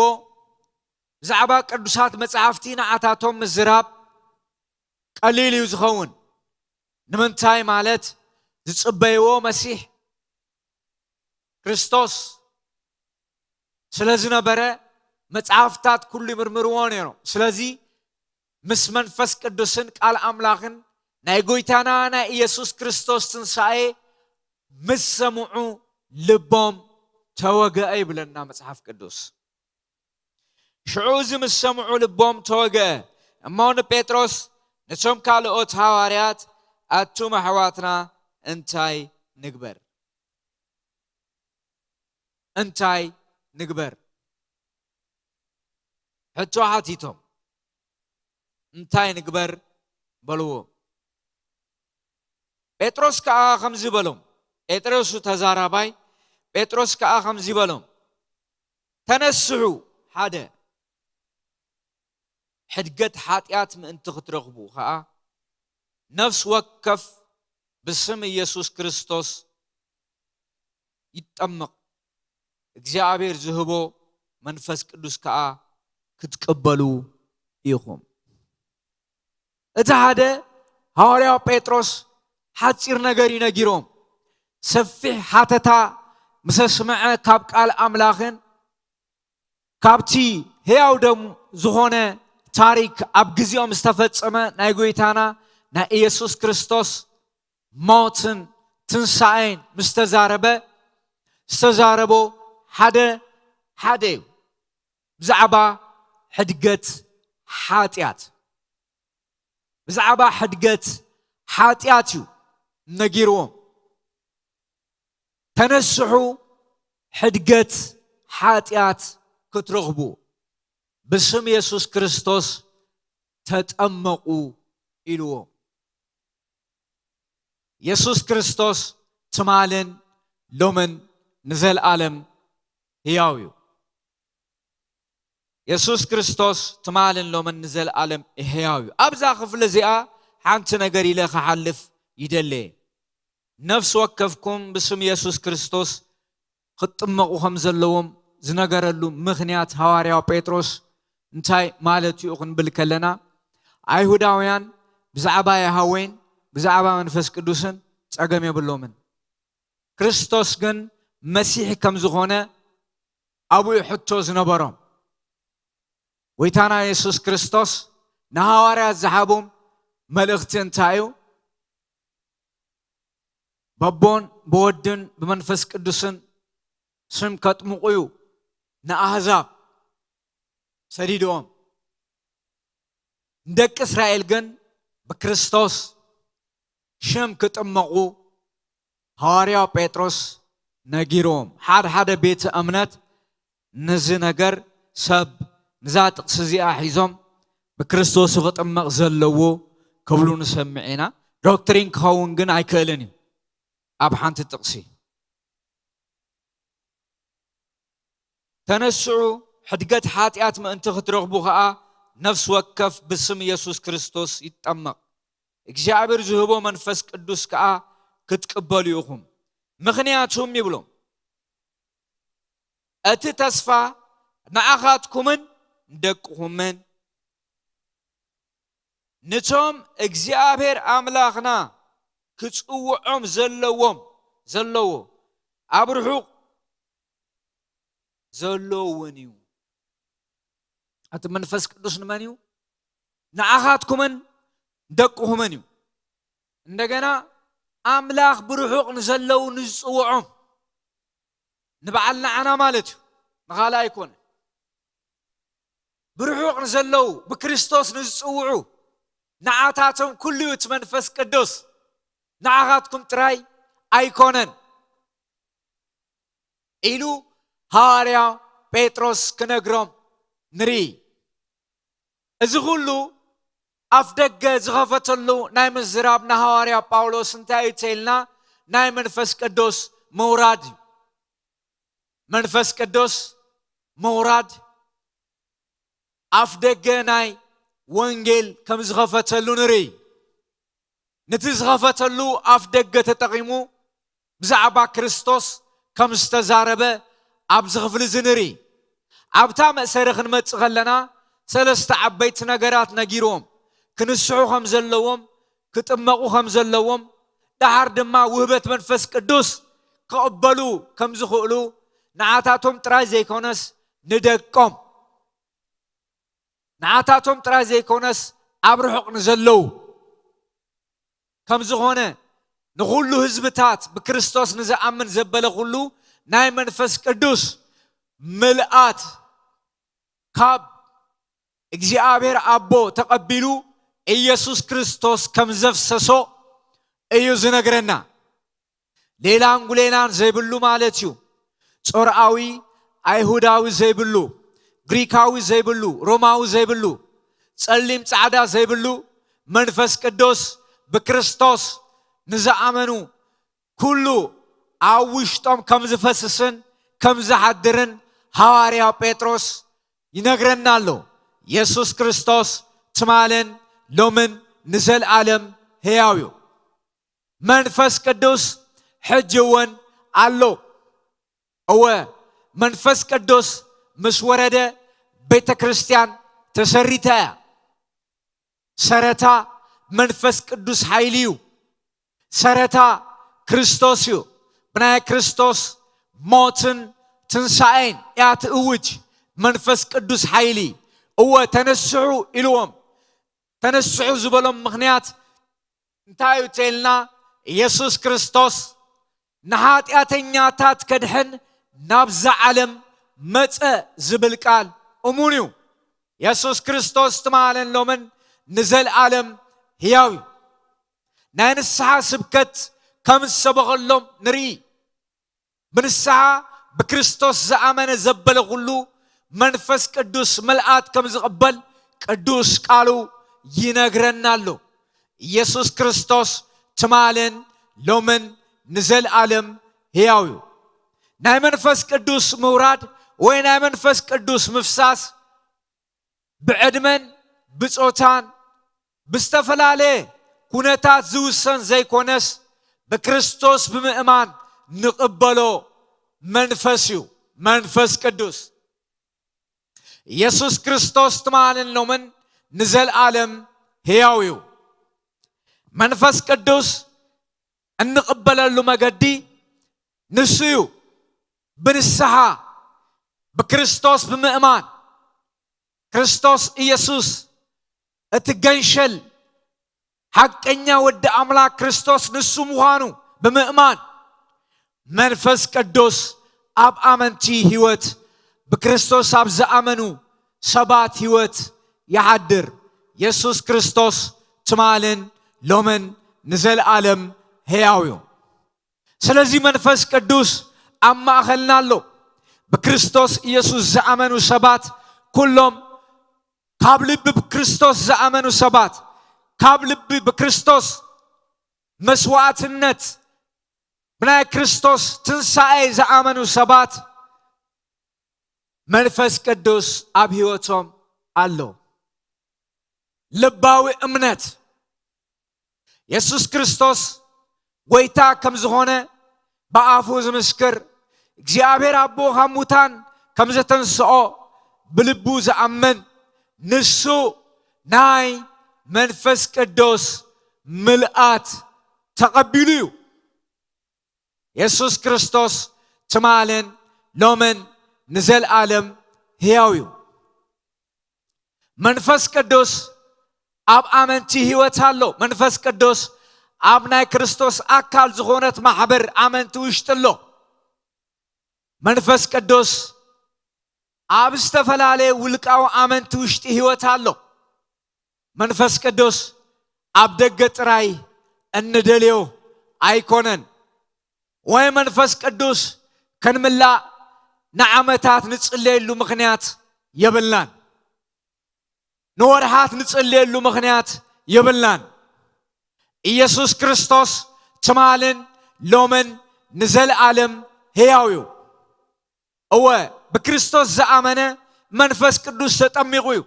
ብዛዕባ ቅዱሳት መጻሕፍቲ ንዓታቶም ምዝራብ ቀሊል እዩ ዝኸውን። ንምንታይ ማለት ዝጽበይዎ መሲሕ ክርስቶስ ስለ ዝነበረ መጽሓፍታት ኩሉ ይምርምርዎ ነይሮም። ስለዚ ምስ መንፈስ ቅዱስን ቃል ኣምላኽን ናይ ጎይታና ናይ ኢየሱስ ክርስቶስ ትንሳኤ ምስ ሰምዑ ልቦም ተወግአ ይብለና መጽሓፍ ቅዱስ። ሽዑ እዚ ምስ ሰምዑ ልቦም ተወግአ። እሞ ንጴጥሮስ ነቶም ካልኦት ሃዋርያት ኣቱም ኣሕዋትና እንታይ ንግበር? እንታይ ንግበር? ሕቶ ሓቲቶም። እንታይ ንግበር በልዎ። ጴጥሮስ ከኣ ከምዚ በሎም። ጴጥሮስ ተዛራባይ። ጴጥሮስ ከኣ ከምዚ በሎም። ተነስሑ ሓደ ሕድገት ሓጢኣት ምእንቲ ክትረኽቡ ኸኣ ነፍሲ ወከፍ ብስም ኢየሱስ ክርስቶስ ይጠመቕ፣ እግዚኣብሔር ዝህቦ መንፈስ ቅዱስ ከኣ ክትቅበሉ ኢኹም። እቲ ሓደ ሃዋርያው ጴጥሮስ ሓጺር ነገር እዩ ነጊሮም። ሰፊሕ ሓተታ ምስ ኣስምዐ ካብ ቃል ኣምላኽን ካብቲ ህያው ደም ዝኾነ ታሪክ ኣብ ግዜኦም ዝተፈጸመ ናይ ጎይታና ናይ ኢየሱስ ክርስቶስ ሞትን ትንሳኤን ምስ ተዛረበ ዝተዛረቦ ሓደ ሓደ እዩ። ብዛዕባ ሕድገት ሓጢኣት ብዛዕባ ሕድገት ሓጢኣት እዩ ነጊርዎም። ተነስሑ፣ ሕድገት ሓጢኣት ክትረኽቡ ብስም የሱስ ክርስቶስ ተጠመቑ ኢልዎም። የሱስ ክርስቶስ ትማልን ሎምን ንዘለኣለም ህያው እዩ። የሱስ ክርስቶስ ትማልን ሎምን ንዘለኣለም ህያው እዩ። ኣብዛ ክፍሊ እዚኣ ሓንቲ ነገር ኢለ ክሓልፍ ይደለ። ነፍሲ ወከፍኩም ብስም የሱስ ክርስቶስ ክትጥመቑ ከም ዘለዎም ዝነገረሉ ምኽንያት ሃዋርያው ጴጥሮስ እንታይ ማለት እዩ ክንብል ከለና፣ ኣይሁዳውያን ብዛዕባ ያሃዌን ብዛዕባ መንፈስ ቅዱስን ጸገም የብሎምን። ክርስቶስ ግን መሲሕ ከም ዝኾነ ኣብኡ ሕቶ ዝነበሮም። ጎይታና የሱስ ክርስቶስ ንሃዋርያት ዝሃቦም መልእኽቲ እንታይ እዩ? በቦን ብወድን ብመንፈስ ቅዱስን ስም ከጥምቑ እዩ ንኣህዛብ ሰዲድዎም። ንደቂ እስራኤል ግን ብክርስቶስ ሽም ክጥመቑ ሃዋርያው ጴጥሮስ ነጊርዎም። ሓደ ሓደ ቤተ እምነት ነዚ ነገር ሰብ ነዛ ጥቕሲ እዚኣ ሒዞም ብክርስቶስ ክጥመቕ ዘለዎ ክብሉ ንሰምዕ ኢና። ዶክትሪን ክኸውን ግን ኣይክእልን እዩ። ኣብ ሓንቲ ጥቕሲ ተነስዑ፣ ሕድገት ሓጢኣት ምእንቲ ክትረኽቡ ኸኣ ነፍሲ ወከፍ ብስም የሱስ ክርስቶስ ይጠመቕ፣ እግዚኣብሔር ዝህቦ መንፈስ ቅዱስ ከኣ ክትቅበሉ ኢኹም። ምኽንያቱም ይብሎም፣ እቲ ተስፋ ንዓኻትኩምን ንደቅኹምን ንቶም እግዚኣብሔር ኣምላኽና ክጽውዖም ዘለዎም ዘለዎ ኣብ ርሑቕ ዘሎ እውን እዩ። እቲ መንፈስ ቅዱስ ንመን እዩ? ንዓኻትኩምን ደቅኹምን እዩ። እንደገና ኣምላኽ ብርሑቕ ንዘለዉ ንዝጽውዖም ንበዓል ንዓና ማለት እዩ፣ ንኻልእ ኣይኮነ። ብርሑቕ ንዘለዉ ብክርስቶስ ንዝጽውዑ ንዓታቶም ኩሉ እዩ እቲ መንፈስ ቅዱስ፣ ንዓኻትኩም ጥራይ ኣይኮነን ኢሉ ሃዋርያ ጴጥሮስ ክነግሮም ንርኢ። እዚ ኩሉ ኣፍ ደገ ዝኸፈተሉ ናይ ምዝራብ ንሃዋርያ ጳውሎስ እንታይ እዩ ተይልና? ናይ መንፈስ ቅዱስ ምውራድ እዩ። መንፈስ ቅዱስ ምውራድ ኣፍ ደገ ናይ ወንጌል ከም ዝኸፈተሉ ንርኢ። ነቲ ዝኸፈተሉ ኣፍ ደገ ተጠቒሙ ብዛዕባ ክርስቶስ ከም ዝተዛረበ ኣብዚ ክፍሊ እዚ ንርኢ። ኣብታ መእሰሪ ክንመጽእ ከለና ሰለስተ ዓበይቲ ነገራት ነጊርዎም፣ ክንስሑ ከም ዘለዎም፣ ክጥመቑ ከም ዘለዎም፣ ደሓር ድማ ውህበት መንፈስ ቅዱስ ክቕበሉ ከም ዝኽእሉ ንዓታቶም ጥራይ ዘይኮነስ ንደቆም፣ ንዓታቶም ጥራይ ዘይኮነስ ኣብ ርሑቕ ንዘለዉ ከም ዝኾነ፣ ንኹሉ ህዝብታት ብክርስቶስ ንዝኣምን ዘበለ ኩሉ ናይ መንፈስ ቅዱስ ምልኣት ካብ እግዚኣብሔር ኣቦ ተቐቢሉ ኢየሱስ ክርስቶስ ከም ዘፍሰሶ እዩ ዝነግረና። ሌላን ጉሌላን ዘይብሉ ማለት እዩ። ጾርኣዊ ኣይሁዳዊ ዘይብሉ፣ ግሪካዊ ዘይብሉ፣ ሮማዊ ዘይብሉ፣ ጸሊም ጻዕዳ ዘይብሉ፣ መንፈስ ቅዱስ ብክርስቶስ ንዝኣመኑ ኩሉ ኣብ ውሽጦም ከም ዝፈስስን ከም ዝሓድርን ሃዋርያ ጴጥሮስ ይነግረና ኣሎ። የሱስ ክርስቶስ ትማልን ሎምን ንዘለኣለም ህያው እዩ። መንፈስ ቅዱስ ሕጂ እውን ኣሎ። እወ፣ መንፈስ ቅዱስ ምስ ወረደ ቤተ ክርስቲያን ተሰሪታ እያ። ሰረታ መንፈስ ቅዱስ ሓይሊ እዩ። ሰረታ ክርስቶስ እዩ። ብናይ ክርስቶስ ሞትን ትንሳኤን እያ ትእውጅ መንፈስ ቅዱስ ሓይሊ። እወ፣ ተነስሑ ኢልዎም። ተነስሑ ዝበሎም ምኽንያት እንታይ እዩ ተልና? ኢየሱስ ክርስቶስ ንኃጢኣተኛታት ከድሕን ናብዛ ዓለም መጸ ዝብል ቃል እሙን እዩ። የሱስ ክርስቶስ ትማልን ሎምን ንዘለዓለም ሕያው እዩ። ናይ ንስሓ ስብከት ከም ዝሰበኸሎም ንርኢ። ብንስሓ ብክርስቶስ ዝኣመነ ዘበለ ኩሉ መንፈስ ቅዱስ ምልኣት ከም ዝቕበል ቅዱስ ቃሉ ይነግረና ኣሎ። ኢየሱስ ክርስቶስ ትማልን ሎምን ንዘለዓለም ሕያው እዩ። ናይ መንፈስ ቅዱስ ምውራድ ወይ ናይ መንፈስ ቅዱስ ምፍሳስ ብዕድመን ብጾታን ብዝተፈላለየ ኩነታት ዝውሰን ዘይኮነስ ብክርስቶስ ብምእማን ንቕበሎ መንፈስ እዩ። መንፈስ ቅዱስ ኢየሱስ ክርስቶስ ትማልን ሎምን ንዘለዓለም ሕያው እዩ። መንፈስ ቅዱስ እንቕበለሉ መገዲ ንሱ እዩ። ብንስሓ ብክርስቶስ ብምእማን ክርስቶስ ኢየሱስ እቲ ገንሸል ሓቀኛ ወዲ ኣምላኽ ክርስቶስ ንሱ ምዃኑ ብምእማን መንፈስ ቅዱስ ኣብ ኣመንቲ ሕይወት ብክርስቶስ ኣብ ዝኣመኑ ሰባት ሕይወት ይሓድር። የሱስ ክርስቶስ ትማልን ሎምን ንዘለዓለም ሕያው እዩ። ስለዚ መንፈስ ቅዱስ ኣብ ማእኸልና ኣሎ። ብክርስቶስ ኢየሱስ ዝኣመኑ ሰባት ኩሎም ካብ ልቢ ብክርስቶስ ዝኣመኑ ሰባት ካብ ልቢ ብክርስቶስ መስዋዕትነት ብናይ ክርስቶስ ትንሳኤ ዝኣመኑ ሰባት መንፈስ ቅዱስ ኣብ ሕይወቶም ኣሎ። ልባዊ እምነት የሱስ ክርስቶስ ጐይታ ከም ዝኾነ ብኣፉ ዝምስክር እግዚኣብሔር ኣቦ ካብ ሙታን ከም ዘተንስኦ ብልቡ ዝኣምን ንሱ ናይ መንፈስ ቅዱስ ምልኣት ተቐቢሉ እዩ። የሱስ ክርስቶስ ትማልን ሎምን ንዘለዓለም ሕያው እዩ። መንፈስ ቅዱስ ኣብ ኣመንቲ ሕይወት ኣሎ። መንፈስ ቅዱስ ኣብ ናይ ክርስቶስ ኣካል ዝኾነት ማሕበር ኣመንቲ ውሽጢ ኣሎ። መንፈስ ቅዱስ ኣብ ዝተፈላለየ ውልቃዊ ኣመንቲ ውሽጢ ሕይወት ኣሎ። መንፈስ ቅዱስ ኣብ ደገ ጥራይ እንደልዮ ኣይኮነን። ወይ መንፈስ ቅዱስ ክንምላእ ንዓመታት ንጽለየሉ ምኽንያት የብልናን። ንወርሓት ንጽለየሉ ምኽንያት የብልናን። ኢየሱስ ክርስቶስ ትማልን ሎምን ንዘለዓለም ሕያው እዩ። እወ፣ ብክርስቶስ ዝኣመነ መንፈስ ቅዱስ ተጠሚቑ እዩ።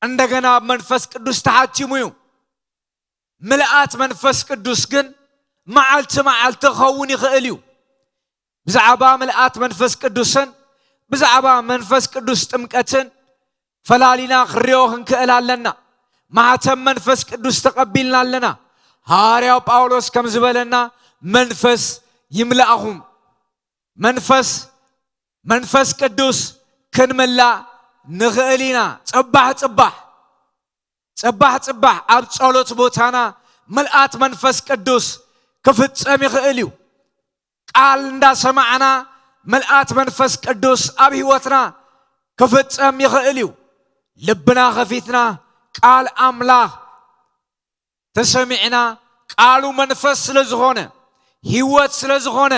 እንደገና ብመንፈስ ቅዱስ ተሓቲሙ እዩ። ምልኣት መንፈስ ቅዱስ ግን መዓልቲ መዓልቲ ክኸውን ይኽእል እዩ። ብዛዕባ ምልኣት መንፈስ ቅዱስን ብዛዕባ መንፈስ ቅዱስ ጥምቀትን ፈላሊና ክንሪኦ ክንክእል ኣለና። ማሕተም መንፈስ ቅዱስ ተቐቢልና ኣለና። ሃዋርያው ጳውሎስ ከም ዝበለና መንፈስ ይምላእኹም። መንፈስ መንፈስ ቅዱስ ክንምላእ ንኽእል ኢና። ጽባሕ ጽባሕ ጽባሕ ጽባሕ ኣብ ጸሎት ቦታና ምልኣት መንፈስ ቅዱስ ክፍጸም ይኽእል እዩ። ቃል እንዳሰማዕና ምልኣት መንፈስ ቅዱስ ኣብ ህይወትና ክፍጸም ይኽእል እዩ። ልብና ከፊትና ቃል ኣምላኽ ተሰሚዕና ቃሉ መንፈስ ስለ ዝኾነ ህይወት ስለ ዝኾነ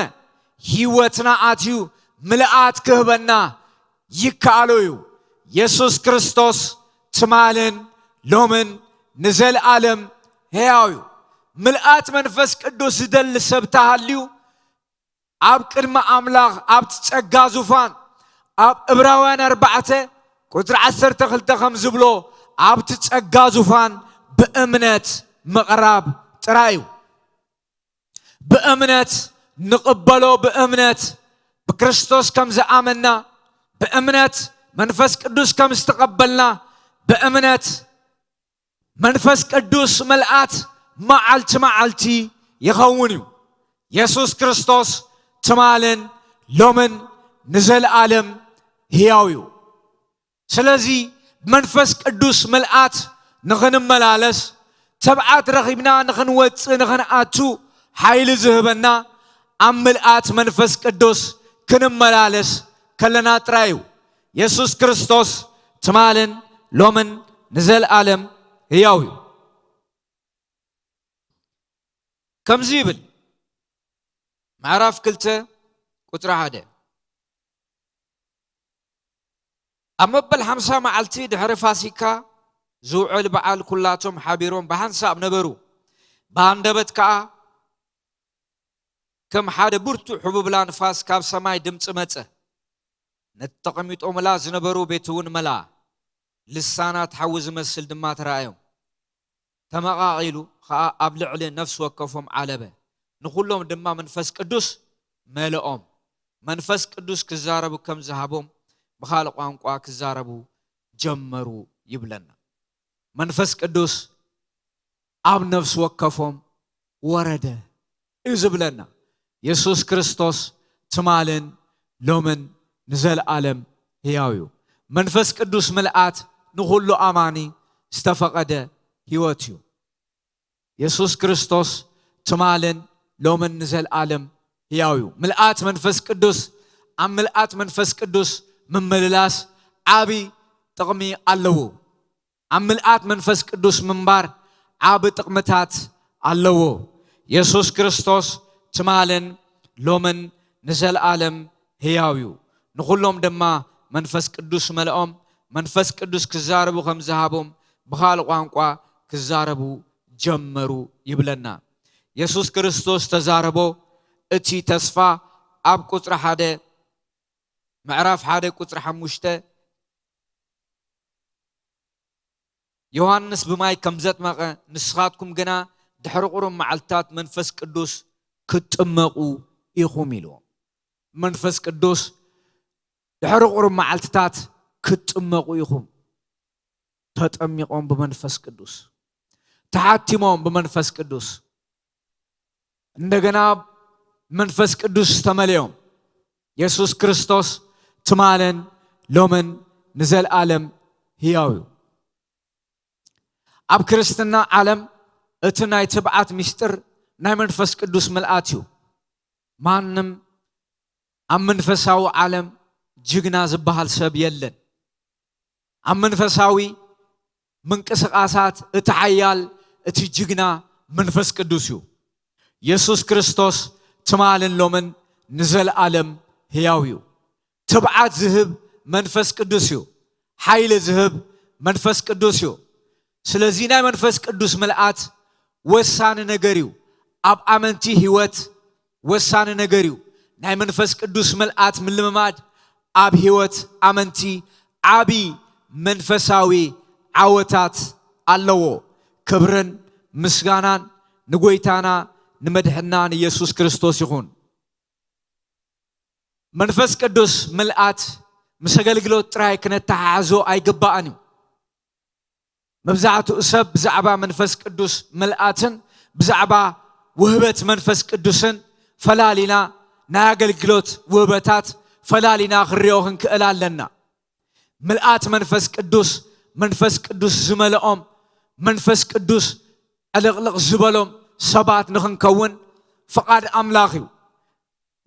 ህይወትና ኣትዩ ምልኣት ክህበና ይከኣሎ እዩ። የሱስ ክርስቶስ ትማልን ሎምን ንዘለኣለም ሕያው እዩ። ምልኣት መንፈስ ቅዱስ ዝደሊ ሰብ ተሃልዩ ኣብ ቅድሚ ኣምላኽ ኣብቲ ጸጋ ዙፋን ኣብ ዕብራውያን ኣርባዕተ ቁጽሪ ዓሰርተ ክልተ ከም ዝብሎ ኣብቲ ጸጋ ዙፋን ብእምነት ምቕራብ ጥራይ እዩ። ብእምነት ንቕበሎ፣ ብእምነት ብክርስቶስ ከም ዝኣመንና፣ ብእምነት መንፈስ ቅዱስ ከም ዝተቐበልና፣ ብእምነት መንፈስ ቅዱስ ምልኣት መዓልቲ መዓልቲ ይኸውን እዩ። የሱስ ክርስቶስ ትማልን ሎምን ንዘለኣለም ህያው እዩ። ስለዚ መንፈስ ቅዱስ ምልኣት ንኽንመላለስ፣ ትብዓት ረኺብና ንኽንወጽእ ንኽንኣቱ ሓይሊ ዝህበና ኣብ ምልኣት መንፈስ ቅዱስ ክንመላለስ ከለና ጥራይ እዩ። የሱስ ክርስቶስ ትማልን ሎምን ንዘለኣለም ህያው እዩ። ከምዚ ይብል፣ ምዕራፍ ክልተ ቁጽሪ ሓደ፣ ኣብ መበል ሓምሳ መዓልቲ ድሕሪ ፋሲካ ዝውዕል በዓል ኩላቶም ሓቢሮም ብሓንሳብ ነበሩ። ብሃንደበት ከኣ ከም ሓደ ብርቱዕ ሕቡብላ ንፋስ ካብ ሰማይ ድምጺ መጸ። ነቲ ተቐሚጦምላ ዝነበሩ ቤት እውን መልኣ። ልሳናት ሓዊ ዝመስል ድማ ተራእዮም። ተመቓቒሉ ኸኣ ኣብ ልዕሊ ነፍሲ ወከፎም ዓለበ። ንኹሎም ድማ መንፈስ ቅዱስ መልኦም። መንፈስ ቅዱስ ክዛረቡ ከም ዝሃቦም ብኻልእ ቋንቋ ክዛረቡ ጀመሩ ይብለና። መንፈስ ቅዱስ ኣብ ነፍሲ ወከፎም ወረደ እዩ ዝብለና። የሱስ ክርስቶስ ትማልን ሎምን ንዘለኣለም ህያው እዩ። መንፈስ ቅዱስ ምልኣት ንኹሉ ኣማኒ ዝተፈቐደ ህይወት እዩ። የሱስ ክርስቶስ ትማልን ሎምን ንዘለኣለም ህያው እዩ። ምልኣት መንፈስ ቅዱስ፣ ኣብ ምልኣት መንፈስ ቅዱስ ምምልላስ ዓቢ ጥቕሚ ኣለዎ። ኣብ ምልኣት መንፈስ ቅዱስ ምንባር ዓቢ ጥቕምታት ኣለዎ። የሱስ ክርስቶስ ትማልን ሎምን ንዘለኣለም ህያው እዩ። ንኹሎም ድማ መንፈስ ቅዱስ መልኦም። መንፈስ ቅዱስ ክዛረቡ ከም ዝሃቦም ብኻልእ ቋንቋ ክዛረቡ ጀመሩ ይብለና። የሱስ ክርስቶስ ተዛረቦ። እቲ ተስፋ ኣብ ቁጽሪ ሓደ፣ ምዕራፍ ሓደ ቁጽሪ ሓሙሽተ፣ ዮሃንስ ብማይ ከም ዘጥመቐ፣ ንስኻትኩም ግና ድሕሪ ቁሩብ መዓልትታት መንፈስ ቅዱስ ክትጥመቑ ኢኹም ኢልዎም። መንፈስ ቅዱስ ድሕሪ ቁሩብ መዓልትታት ክትጥመቑ ኢኹም። ተጠሚቖም ብመንፈስ ቅዱስ፣ ተሓቲሞም ብመንፈስ ቅዱስ፣ እንደገና መንፈስ ቅዱስ ተመልኦም። የሱስ ክርስቶስ ትማልን ሎምን ንዘለኣለም ህያው እዩ። ኣብ ክርስትና ዓለም እቲ ናይ ትብዓት ምስጢር ናይ መንፈስ ቅዱስ ምልኣት እዩ። ማንም ኣብ መንፈሳዊ ዓለም ጅግና ዝበሃል ሰብ የለን። ኣብ መንፈሳዊ ምንቅስቓሳት እቲ ሓያል፣ እቲ ጅግና መንፈስ ቅዱስ እዩ። የሱስ ክርስቶስ ትማልን ሎምን ንዘለኣለም ህያው እዩ። ትብዓት ዝህብ መንፈስ ቅዱስ እዩ። ሓይሊ ዝህብ መንፈስ ቅዱስ እዩ። ስለዚ ናይ መንፈስ ቅዱስ ምልኣት ወሳኒ ነገር እዩ። ኣብ ኣመንቲ ህይወት ወሳኒ ነገር እዩ። ናይ መንፈስ ቅዱስ ምልኣት ምልምማድ ኣብ ህይወት ኣመንቲ ዓቢ መንፈሳዊ ዓወታት ኣለዎ። ክብርን ምስጋናን ንጎይታና ንመድሕናን ኢየሱስ ክርስቶስ ይኹን። መንፈስ ቅዱስ ምልኣት ምስ ኣገልግሎት ጥራይ ክነተሓሕዞ ኣይግባእን እዩ። መብዛሕትኡ ሰብ ብዛዕባ መንፈስ ቅዱስ ምልኣትን ብዛዕባ ውህበት መንፈስ ቅዱስን ፈላሊና፣ ናይ ኣገልግሎት ውህበታት ፈላሊና ክንሪኦ ክንክእል ኣለና። ምልኣት መንፈስ ቅዱስ፣ መንፈስ ቅዱስ ዝመልኦም፣ መንፈስ ቅዱስ ዕልቕልቕ ዝበሎም ሰባት ንኽንከውን ፍቓድ ኣምላኽ እዩ።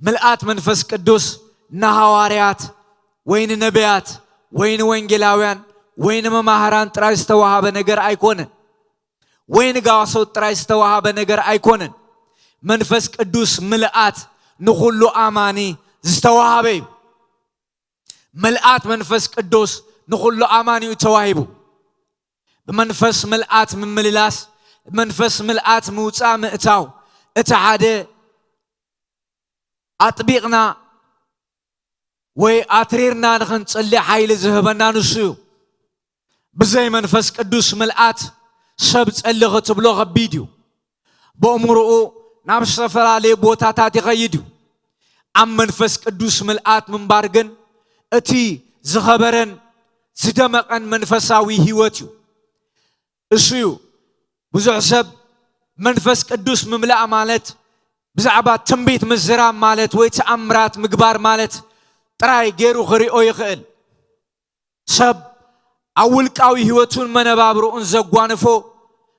ምልኣት መንፈስ ቅዱስ ንሃዋርያት ወይ ንነቢያት ወይ ንወንጌላውያን ወይ ንመማህራን ጥራይ ዝተዋሃበ ነገር ኣይኮነን፣ ወይ ንጋሶት ጥራይ ዝተዋሃበ ነገር ኣይኮነን። መንፈስ ቅዱስ ምልኣት ንኹሉ ኣማኒ ዝተዋሃበ እዩ። ምልኣት መንፈስ ቅዱስ ንኹሉ ኣማኒ እዩ ተዋሂቡ። ብመንፈስ ምልኣት ምምልላስ፣ ብመንፈስ ምልኣት ምውጻእ ምእታው፣ እቲ ሓደ ኣጥቢቕና ወይ ኣትሪርና ንኽንጽሊ ሓይሊ ዝህበና ንሱ እዩ። ብዘይ መንፈስ ቅዱስ ምልኣት ሰብ ጸሊ ክትብሎ ከቢድ እዩ። በእምሮኡ ናብ ዝተፈላለየ ቦታታት ይኸይድ እዩ። ኣብ መንፈስ ቅዱስ ምልኣት ምንባር ግን እቲ ዝኸበረን ዝደመቐን መንፈሳዊ ህይወት እዩ። እሱ እዩ። ብዙሕ ሰብ መንፈስ ቅዱስ ምምላእ ማለት ብዛዕባ ትንቢት ምዝራብ ማለት ወይ ተኣምራት ምግባር ማለት ጥራይ ገይሩ ክሪኦ ይኽእል። ሰብ ኣብ ውልቃዊ ህይወቱን መነባብርኡን ዘጓንፎ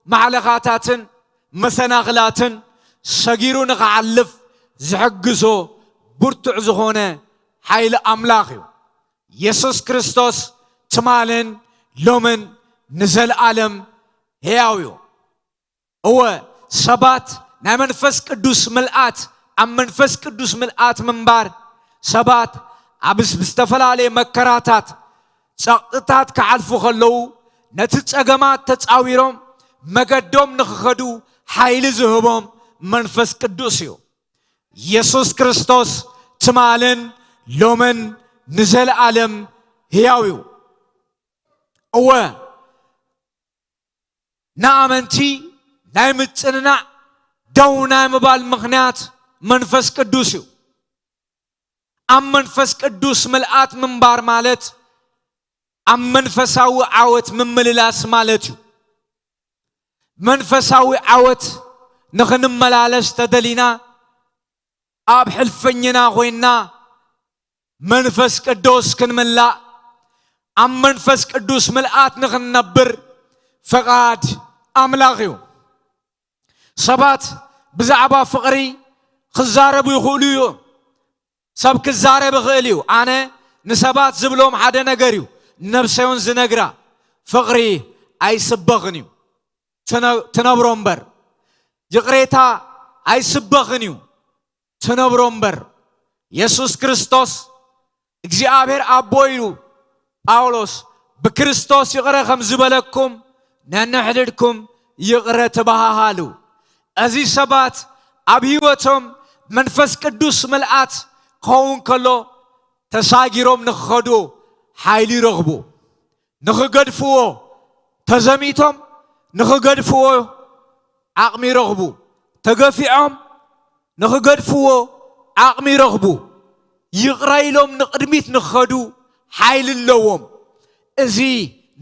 ማሕለኻታትን መሰናኽላትን ሰጊሩ ንኽሓልፍ ዝሕግዞ ብርቱዕ ዝኾነ ሓይሊ ኣምላኽ እዩ። የሱስ ክርስቶስ ትማልን ሎምን ንዘለኣለም ሕያው እዩ። እወ፣ ሰባት ናይ መንፈስ ቅዱስ ምልኣት፣ ኣብ መንፈስ ቅዱስ ምልኣት ምንባር፣ ሰባት ኣብ ስ-፣ ብዝተፈላለየ መከራታት፣ ጸቕጥታት ክሓልፉ ከለዉ፣ ነቲ ጸገማት ተጻዊሮም መገዶም ንኽኸዱ ሓይሊ ዝህቦም መንፈስ ቅዱስ እዩ። የሱስ ክርስቶስ ትማልን ሎምን ንዘለኣለም ህያው እዩ። እወ፣ ንኣመንቲ ናይ ምጽንናዕ ደው ናይ ምባል ምኽንያት መንፈስ ቅዱስ እዩ። ኣብ መንፈስ ቅዱስ ምልኣት ምንባር ማለት ኣብ መንፈሳዊ ዓወት ምምልላስ ማለት እዩ። መንፈሳዊ ዓወት ንኽንመላለስ ተደሊና ኣብ ሕልፍኝና ኮይንና መንፈስ ቅዱስ ክንምላእ፣ ኣብ መንፈስ ቅዱስ ምልኣት ንኽንነብር ፍቓድ ኣምላኽ እዩ። ሰባት ብዛዕባ ፍቕሪ ክዛረቡ ይኽእሉ እዮም። ሰብ ክዛረብ ይኽእል እዩ። ኣነ ንሰባት ዝብሎም ሓደ ነገር እዩ። ነብሰዮን ዝነግራ ፍቕሪ ኣይስበኽን እዩ። ትነ-፣ ትነብሮ እምበር። ይቕሬታ ኣይስበኽን እዩ። ትነብሮ እምበር። የሱስ ክርስቶስ እግዚኣብሔር ኣቦ ኢሉ ጳውሎስ ብክርስቶስ ይቕረ ከም ዝበለኩም ነንሕድድኩም ይቕረ ተበሃሃሉ። እዚ ሰባት ኣብ ህይወቶም መንፈስ ቅዱስ ምልኣት ክኸውን ከሎ ተሳጊሮም ንኽኸዱ ሓይሊ ይረኽቡ። ንኽገድፍዎ ተዘሚቶም ንኽገድፍዎ ዓቕሚ ይረኽቡ። ተገፊዖም ንኽገድፍዎ ዓቕሚ ይረኽቡ። ይቕረ ኢሎም ንቕድሚት ንኽኸዱ ሓይሊ ኣለዎም። እዚ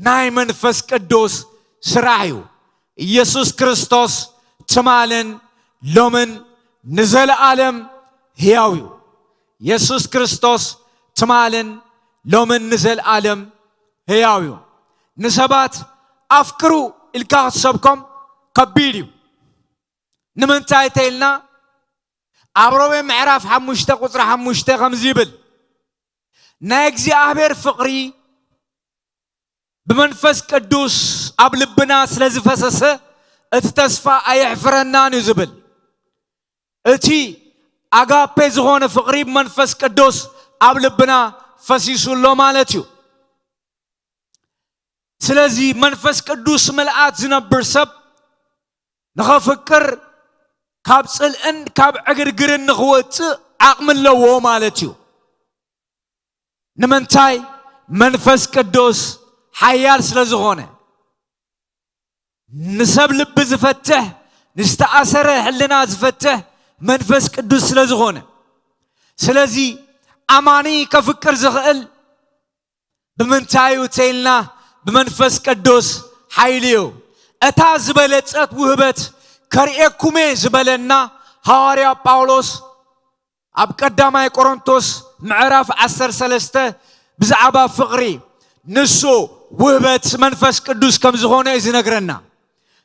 ናይ መንፈስ ቅዱስ ስራሕ እዩ። ኢየሱስ ክርስቶስ ትማልን ሎምን ንዘለኣለም ህያው እዩ። ኢየሱስ ክርስቶስ ትማልን ሎምን ንዘለኣለም ህያው እዩ። ንሰባት ኣፍቅሩ ኢልካ ክትሰብኮም ከቢድ እዩ። ንምንታይ ተይልና ኣብ ሮሜ ምዕራፍ ሓሙሽተ ቁጽሪ ሓሙሽተ ከምዚ ይብል፣ ናይ እግዚኣብሔር ፍቕሪ ብመንፈስ ቅዱስ ኣብ ልብና ስለ ዝፈሰሰ እቲ ተስፋ ኣየሕፍረናን እዩ ዝብል። እቲ ኣጋፔ ዝኾነ ፍቕሪ ብመንፈስ ቅዱስ ኣብ ልብና ፈሲሱ ኣሎ ማለት እዩ። ስለዚ መንፈስ ቅዱስ ምልኣት ዝነብር ሰብ ንኸፍቅር ካብ ጽልእን ካብ ዕግርግርን ንኽወጽእ ዓቕሚ ኣለዎ ማለት እዩ። ንምንታይ? መንፈስ ቅዱስ ሓያል ስለ ዝኾነ። ንሰብ ልቢ ዝፈትሕ፣ ንዝተኣሰረ ሕልና ዝፈትሕ መንፈስ ቅዱስ ስለ ዝኾነ። ስለዚ ኣማኒ ከፍቅር ዝኽእል ብምንታይ እዩ ተይልና? ብመንፈስ ቅዱስ ሓይሊ እዩ። እታ ዝበለጸት ውህበት ከርእየኩሜ ዝበለና ሃዋርያ ጳውሎስ ኣብ ቀዳማይ ቆሮንቶስ ምዕራፍ ዓሰርተ ሰለስተ ብዛዕባ ፍቕሪ፣ ንሱ ውህበት መንፈስ ቅዱስ ከም ዝኾነ እዩ ዝነግረና።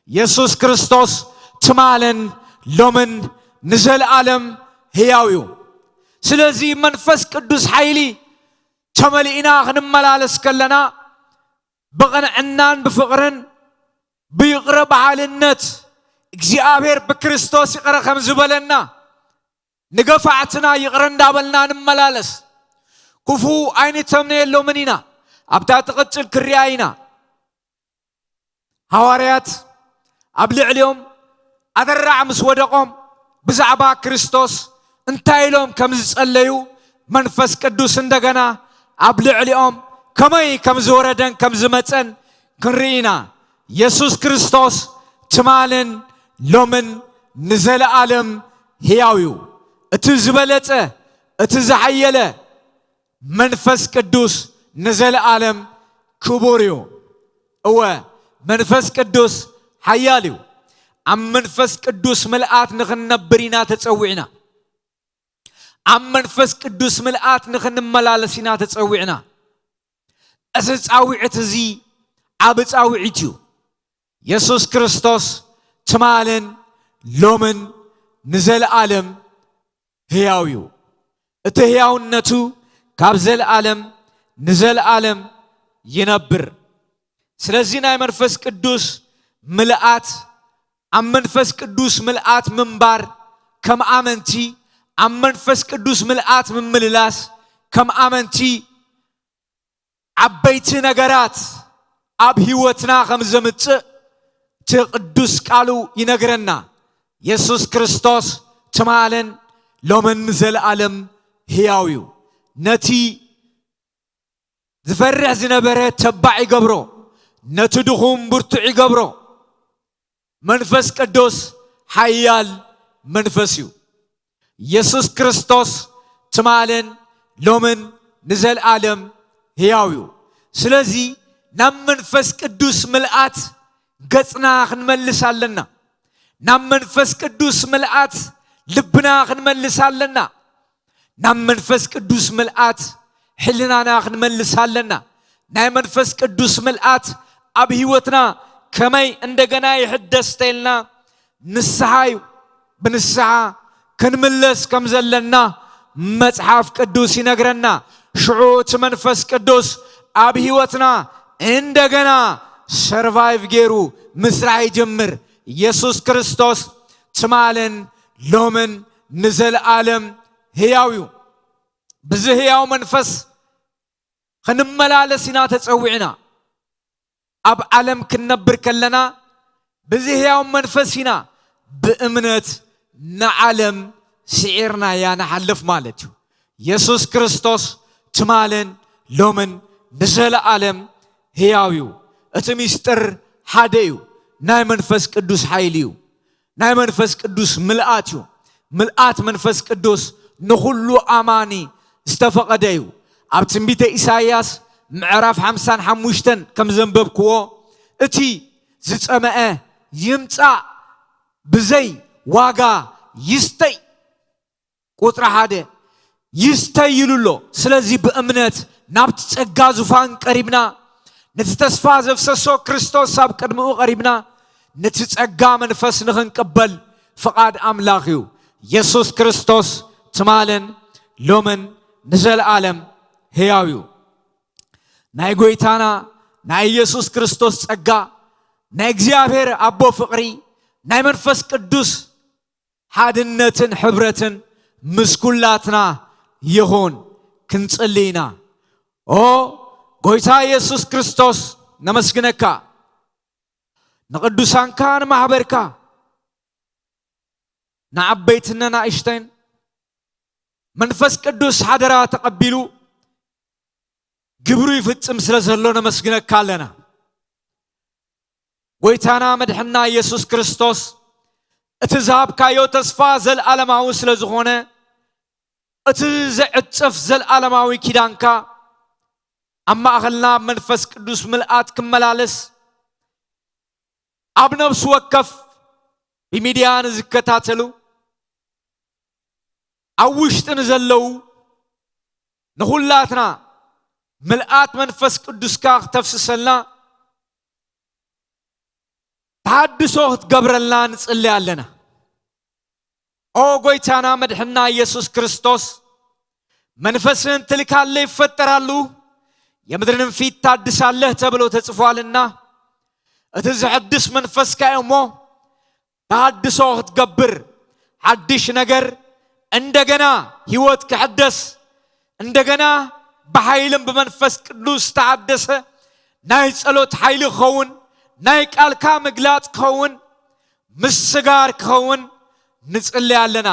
የሱስ ክርስቶስ ትማልን ሎምን ንዘለኣለም ህያው እዩ። ስለዚ መንፈስ ቅዱስ ሓይሊ ተመሊእና ክንመላለስ ከለና ብቕንዕናን ብፍቕርን ብይቕረ በሃልነት እግዚኣብሔር ብክርስቶስ ይቕረ ከም ዝበለና ንገፋዕትና ይቕረ እንዳበልና ንመላለስ። ክፉ ኣይንተምነየሎምን ኢና። ኣብታ ትቕጽል ክርያ ኢና። ሃዋርያት ኣብ ልዕሊኦም ኣደራዕ ምስ ወደቖም ብዛዕባ ክርስቶስ እንታይ ኢሎም ከም ዝጸለዩ መንፈስ ቅዱስ እንደገና ኣብ ልዕሊኦም ከመይ ከም ዝወረደን ከም ዝመጸን ክንርኢ ኢና። የሱስ ክርስቶስ ትማልን ሎምን ንዘለኣለም ህያው እዩ። እቲ ዝበለጸ፣ እቲ ዝሓየለ መንፈስ ቅዱስ ንዘለኣለም ክቡር እዩ። እወ፣ መንፈስ ቅዱስ ሓያል እዩ። ኣብ መንፈስ ቅዱስ ምልኣት ንኽንነብር ኢና ተጸዊዕና። ኣብ መንፈስ ቅዱስ ምልኣት ንኽንመላለስ ኢና ተጸዊዕና። እዚ ጻውዒት እዚ ዓቢ ጻውዒት እዩ። የሱስ ክርስቶስ ትማልን ሎምን ንዘለኣለም ህያው እዩ። እቲ ህያውነቱ ካብ ዘለዓለም ንዘለዓለም ይነብር። ስለዚ ናይ መንፈስ ቅዱስ ምልኣት፣ ኣብ መንፈስ ቅዱስ ምልኣት ምንባር ከም ኣመንቲ፣ ኣብ መንፈስ ቅዱስ ምልኣት ምምልላስ ከም ኣመንቲ፣ ዓበይቲ ነገራት ኣብ ህይወትና ከም ዘምጽእ እቲ ቅዱስ ቃሉ ይነግረና። የሱስ ክርስቶስ ትማልን ሎምን ንዘለኣለም ህያው እዩ። ነቲ ዝፈርሕ ዝነበረ ተባዕ ይገብሮ፣ ነቲ ድኹም ብርቱዕ ይገብሮ። መንፈስ ቅዱስ ሓያል መንፈስ እዩ። የሱስ ክርስቶስ ትማልን ሎምን ንዘለኣለም ህያው እዩ። ስለዚ ናብ መንፈስ ቅዱስ ምልኣት ገጽና ክንመልስ ኣለና። ናብ መንፈስ ቅዱስ ምልኣት ልብና ክንመልስ ኣለና። ናብ መንፈስ ቅዱስ ምልኣት ሕልናና ክንመልስ ኣለና። ናይ መንፈስ ቅዱስ ምልኣት ኣብ ህይወትና ከመይ እንደገና ይሕደስ ተይልና ንስሓ እዩ። ብንስሓ ክንምለስ ከም ዘለና መጽሓፍ ቅዱስ ይነግረና። ሽዑ እቲ መንፈስ ቅዱስ ኣብ ህይወትና እንደገና ሰርቫይቭ ገይሩ ምስራሕ ይጅምር። ኢየሱስ ክርስቶስ ትማልን ሎምን ንዘለኣለም ህያው እዩ። ብዚ ህያው መንፈስ ክንመላለስ ኢና ተጸዊዕና። ኣብ ዓለም ክንነብር ከለና ብዚ ህያው መንፈስ ኢና ብእምነት ንዓለም ስዒርናያ ንሓልፍ ማለት እዩ። የሱስ ክርስቶስ ትማልን ሎምን ንዘለኣለም ህያው እዩ። እቲ ምስጢር ሓደ እዩ። ናይ መንፈስ ቅዱስ ሓይሊ እዩ። ናይ መንፈስ ቅዱስ ምልኣት እዩ። ምልኣት መንፈስ ቅዱስ ንኹሉ ኣማኒ ዝተፈቐደ እዩ። ኣብ ትንቢተ ኢሳይያስ ምዕራፍ ሓምሳን ሓሙሽተን ከም ዘንበብክዎ፣ እቲ ዝጸመአ ይምጻእ፣ ብዘይ ዋጋ ይስተይ። ቁጽሪ ሓደ ይስተይ ኢሉ ኣሎ። ስለዚ ብእምነት ናብቲ ጸጋ ዙፋን ቀሪብና፣ ነቲ ተስፋ ዘፍሰሶ ክርስቶስ ኣብ ቅድሚኡ ቀሪብና፣ ነቲ ጸጋ መንፈስ ንኽንቅበል ፍቓድ ኣምላኽ እዩ። የሱስ ክርስቶስ ትማልን ሎምን ንዘለኣለም ህያው እዩ። ናይ ጐይታና ናይ ኢየሱስ ክርስቶስ ጸጋ፣ ናይ እግዚኣብሔር ኣቦ ፍቕሪ፣ ናይ መንፈስ ቅዱስ ሓድነትን ሕብረትን ምስ ኩላትና ይኹን። ክንጽሊ ኢና። ኦ ጐይታ ኢየሱስ ክርስቶስ፣ ነመስግነካ። ንቅዱሳንካ፣ ንማሕበርካ፣ ንዓበይትን ንናእሽተይን መንፈስ ቅዱስ ሓደራ ተቐቢሉ ግብሩ ይፍጽም ስለ ዘሎ ነመስግነካ ኣለና። ጐይታና መድሕንና ኢየሱስ ክርስቶስ፣ እቲ ዝሃብካዮ ተስፋ ዘለዓለማዊ ስለ ዝኾነ፣ እቲ ዘዕጽፍ ዘለዓለማዊ ኪዳንካ ኣብ ማእኸልና ኣብ መንፈስ ቅዱስ ምልኣት ክመላለስ፣ ኣብ ነፍሲ ወከፍ ብሚድያ ንዝከታተሉ፣ ኣብ ውሽጢ ንዘለዉ፣ ንኹላትና ምልኣት መንፈስ ቅዱስካ ክተፍስሰልና፣ ተሃድሶ ክትገብረልና ንጽሊ ኣለና። ኦ ጐይታና መድሕንና ኢየሱስ ክርስቶስ፣ መንፈስን ትልካለ ይፈጠራሉ፣ የምድርንም ፊት ታድሳለህ ተብሎ ተጽፏልና፣ እቲ ዘሐድስ መንፈስካ እዩ እሞ፣ ተሃድሶ ክትገብር፣ ሓድሽ ነገር፣ እንደገና ህይወት ክሕደስ፣ እንደገና ብሓይልን ብመንፈስ ቅዱስ ዝተሓደሰ ናይ ጸሎት ሓይሊ ክኸውን፣ ናይ ቃልካ ምግላጽ ክኸውን፣ ምስጋር ክኸውን ንጽሊ ኣለና።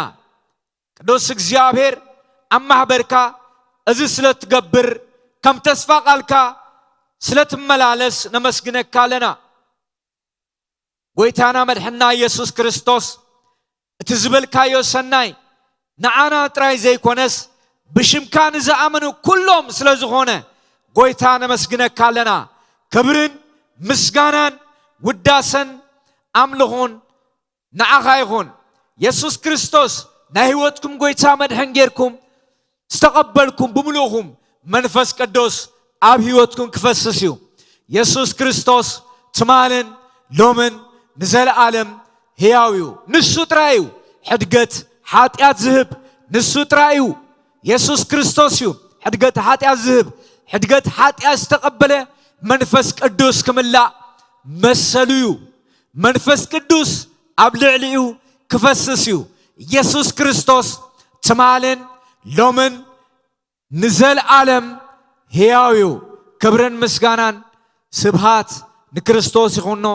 ቅዱስ እግዚኣብሔር፣ ኣብ ማሕበርካ እዚ ስለ ትገብር፣ ከም ተስፋ ቃልካ ስለ ትመላለስ ነመስግነካ ኣለና። ጐይታና መድሕንና ኢየሱስ ክርስቶስ፣ እቲ ዝበልካዮ ሰናይ ንዓና ጥራይ ዘይኮነስ፣ ብሽምካ ንዝኣመኑ ኩሎም ስለ ዝኾነ፣ ጐይታ ነመስግነካ ኣለና። ክብርን ምስጋናን ውዳሰን ኣምልኾን ንዓኻ ይኹን። የሱስ ክርስቶስ ናይ ህይወትኩም ጐይታ መድሕን ጌርኩም ዝተቐበልኩም ብምሉእኹም፣ መንፈስ ቅዱስ ኣብ ህይወትኩም ክፈስስ እዩ። የሱስ ክርስቶስ ትማልን ሎምን ንዘለኣለም ህያው እዩ። ንሱ ጥራይ እዩ ሕድገት ሓጢኣት ዝህብ፣ ንሱ ጥራይ እዩ። የሱስ ክርስቶስ እዩ ሕድገት ሓጢኣት ዝህብ። ሕድገት ሓጢኣት ዝተቐበለ መንፈስ ቅዱስ ክምላእ መሰሉ እዩ። መንፈስ ቅዱስ ኣብ ልዕሊኡ ክፈስስ እዩ። የሱስ ክርስቶስ ትማልን ሎምን ንዘለኣለም ህያው እዩ። ክብርን ምስጋናን ስብሃት ንክርስቶስ ይኹኖ።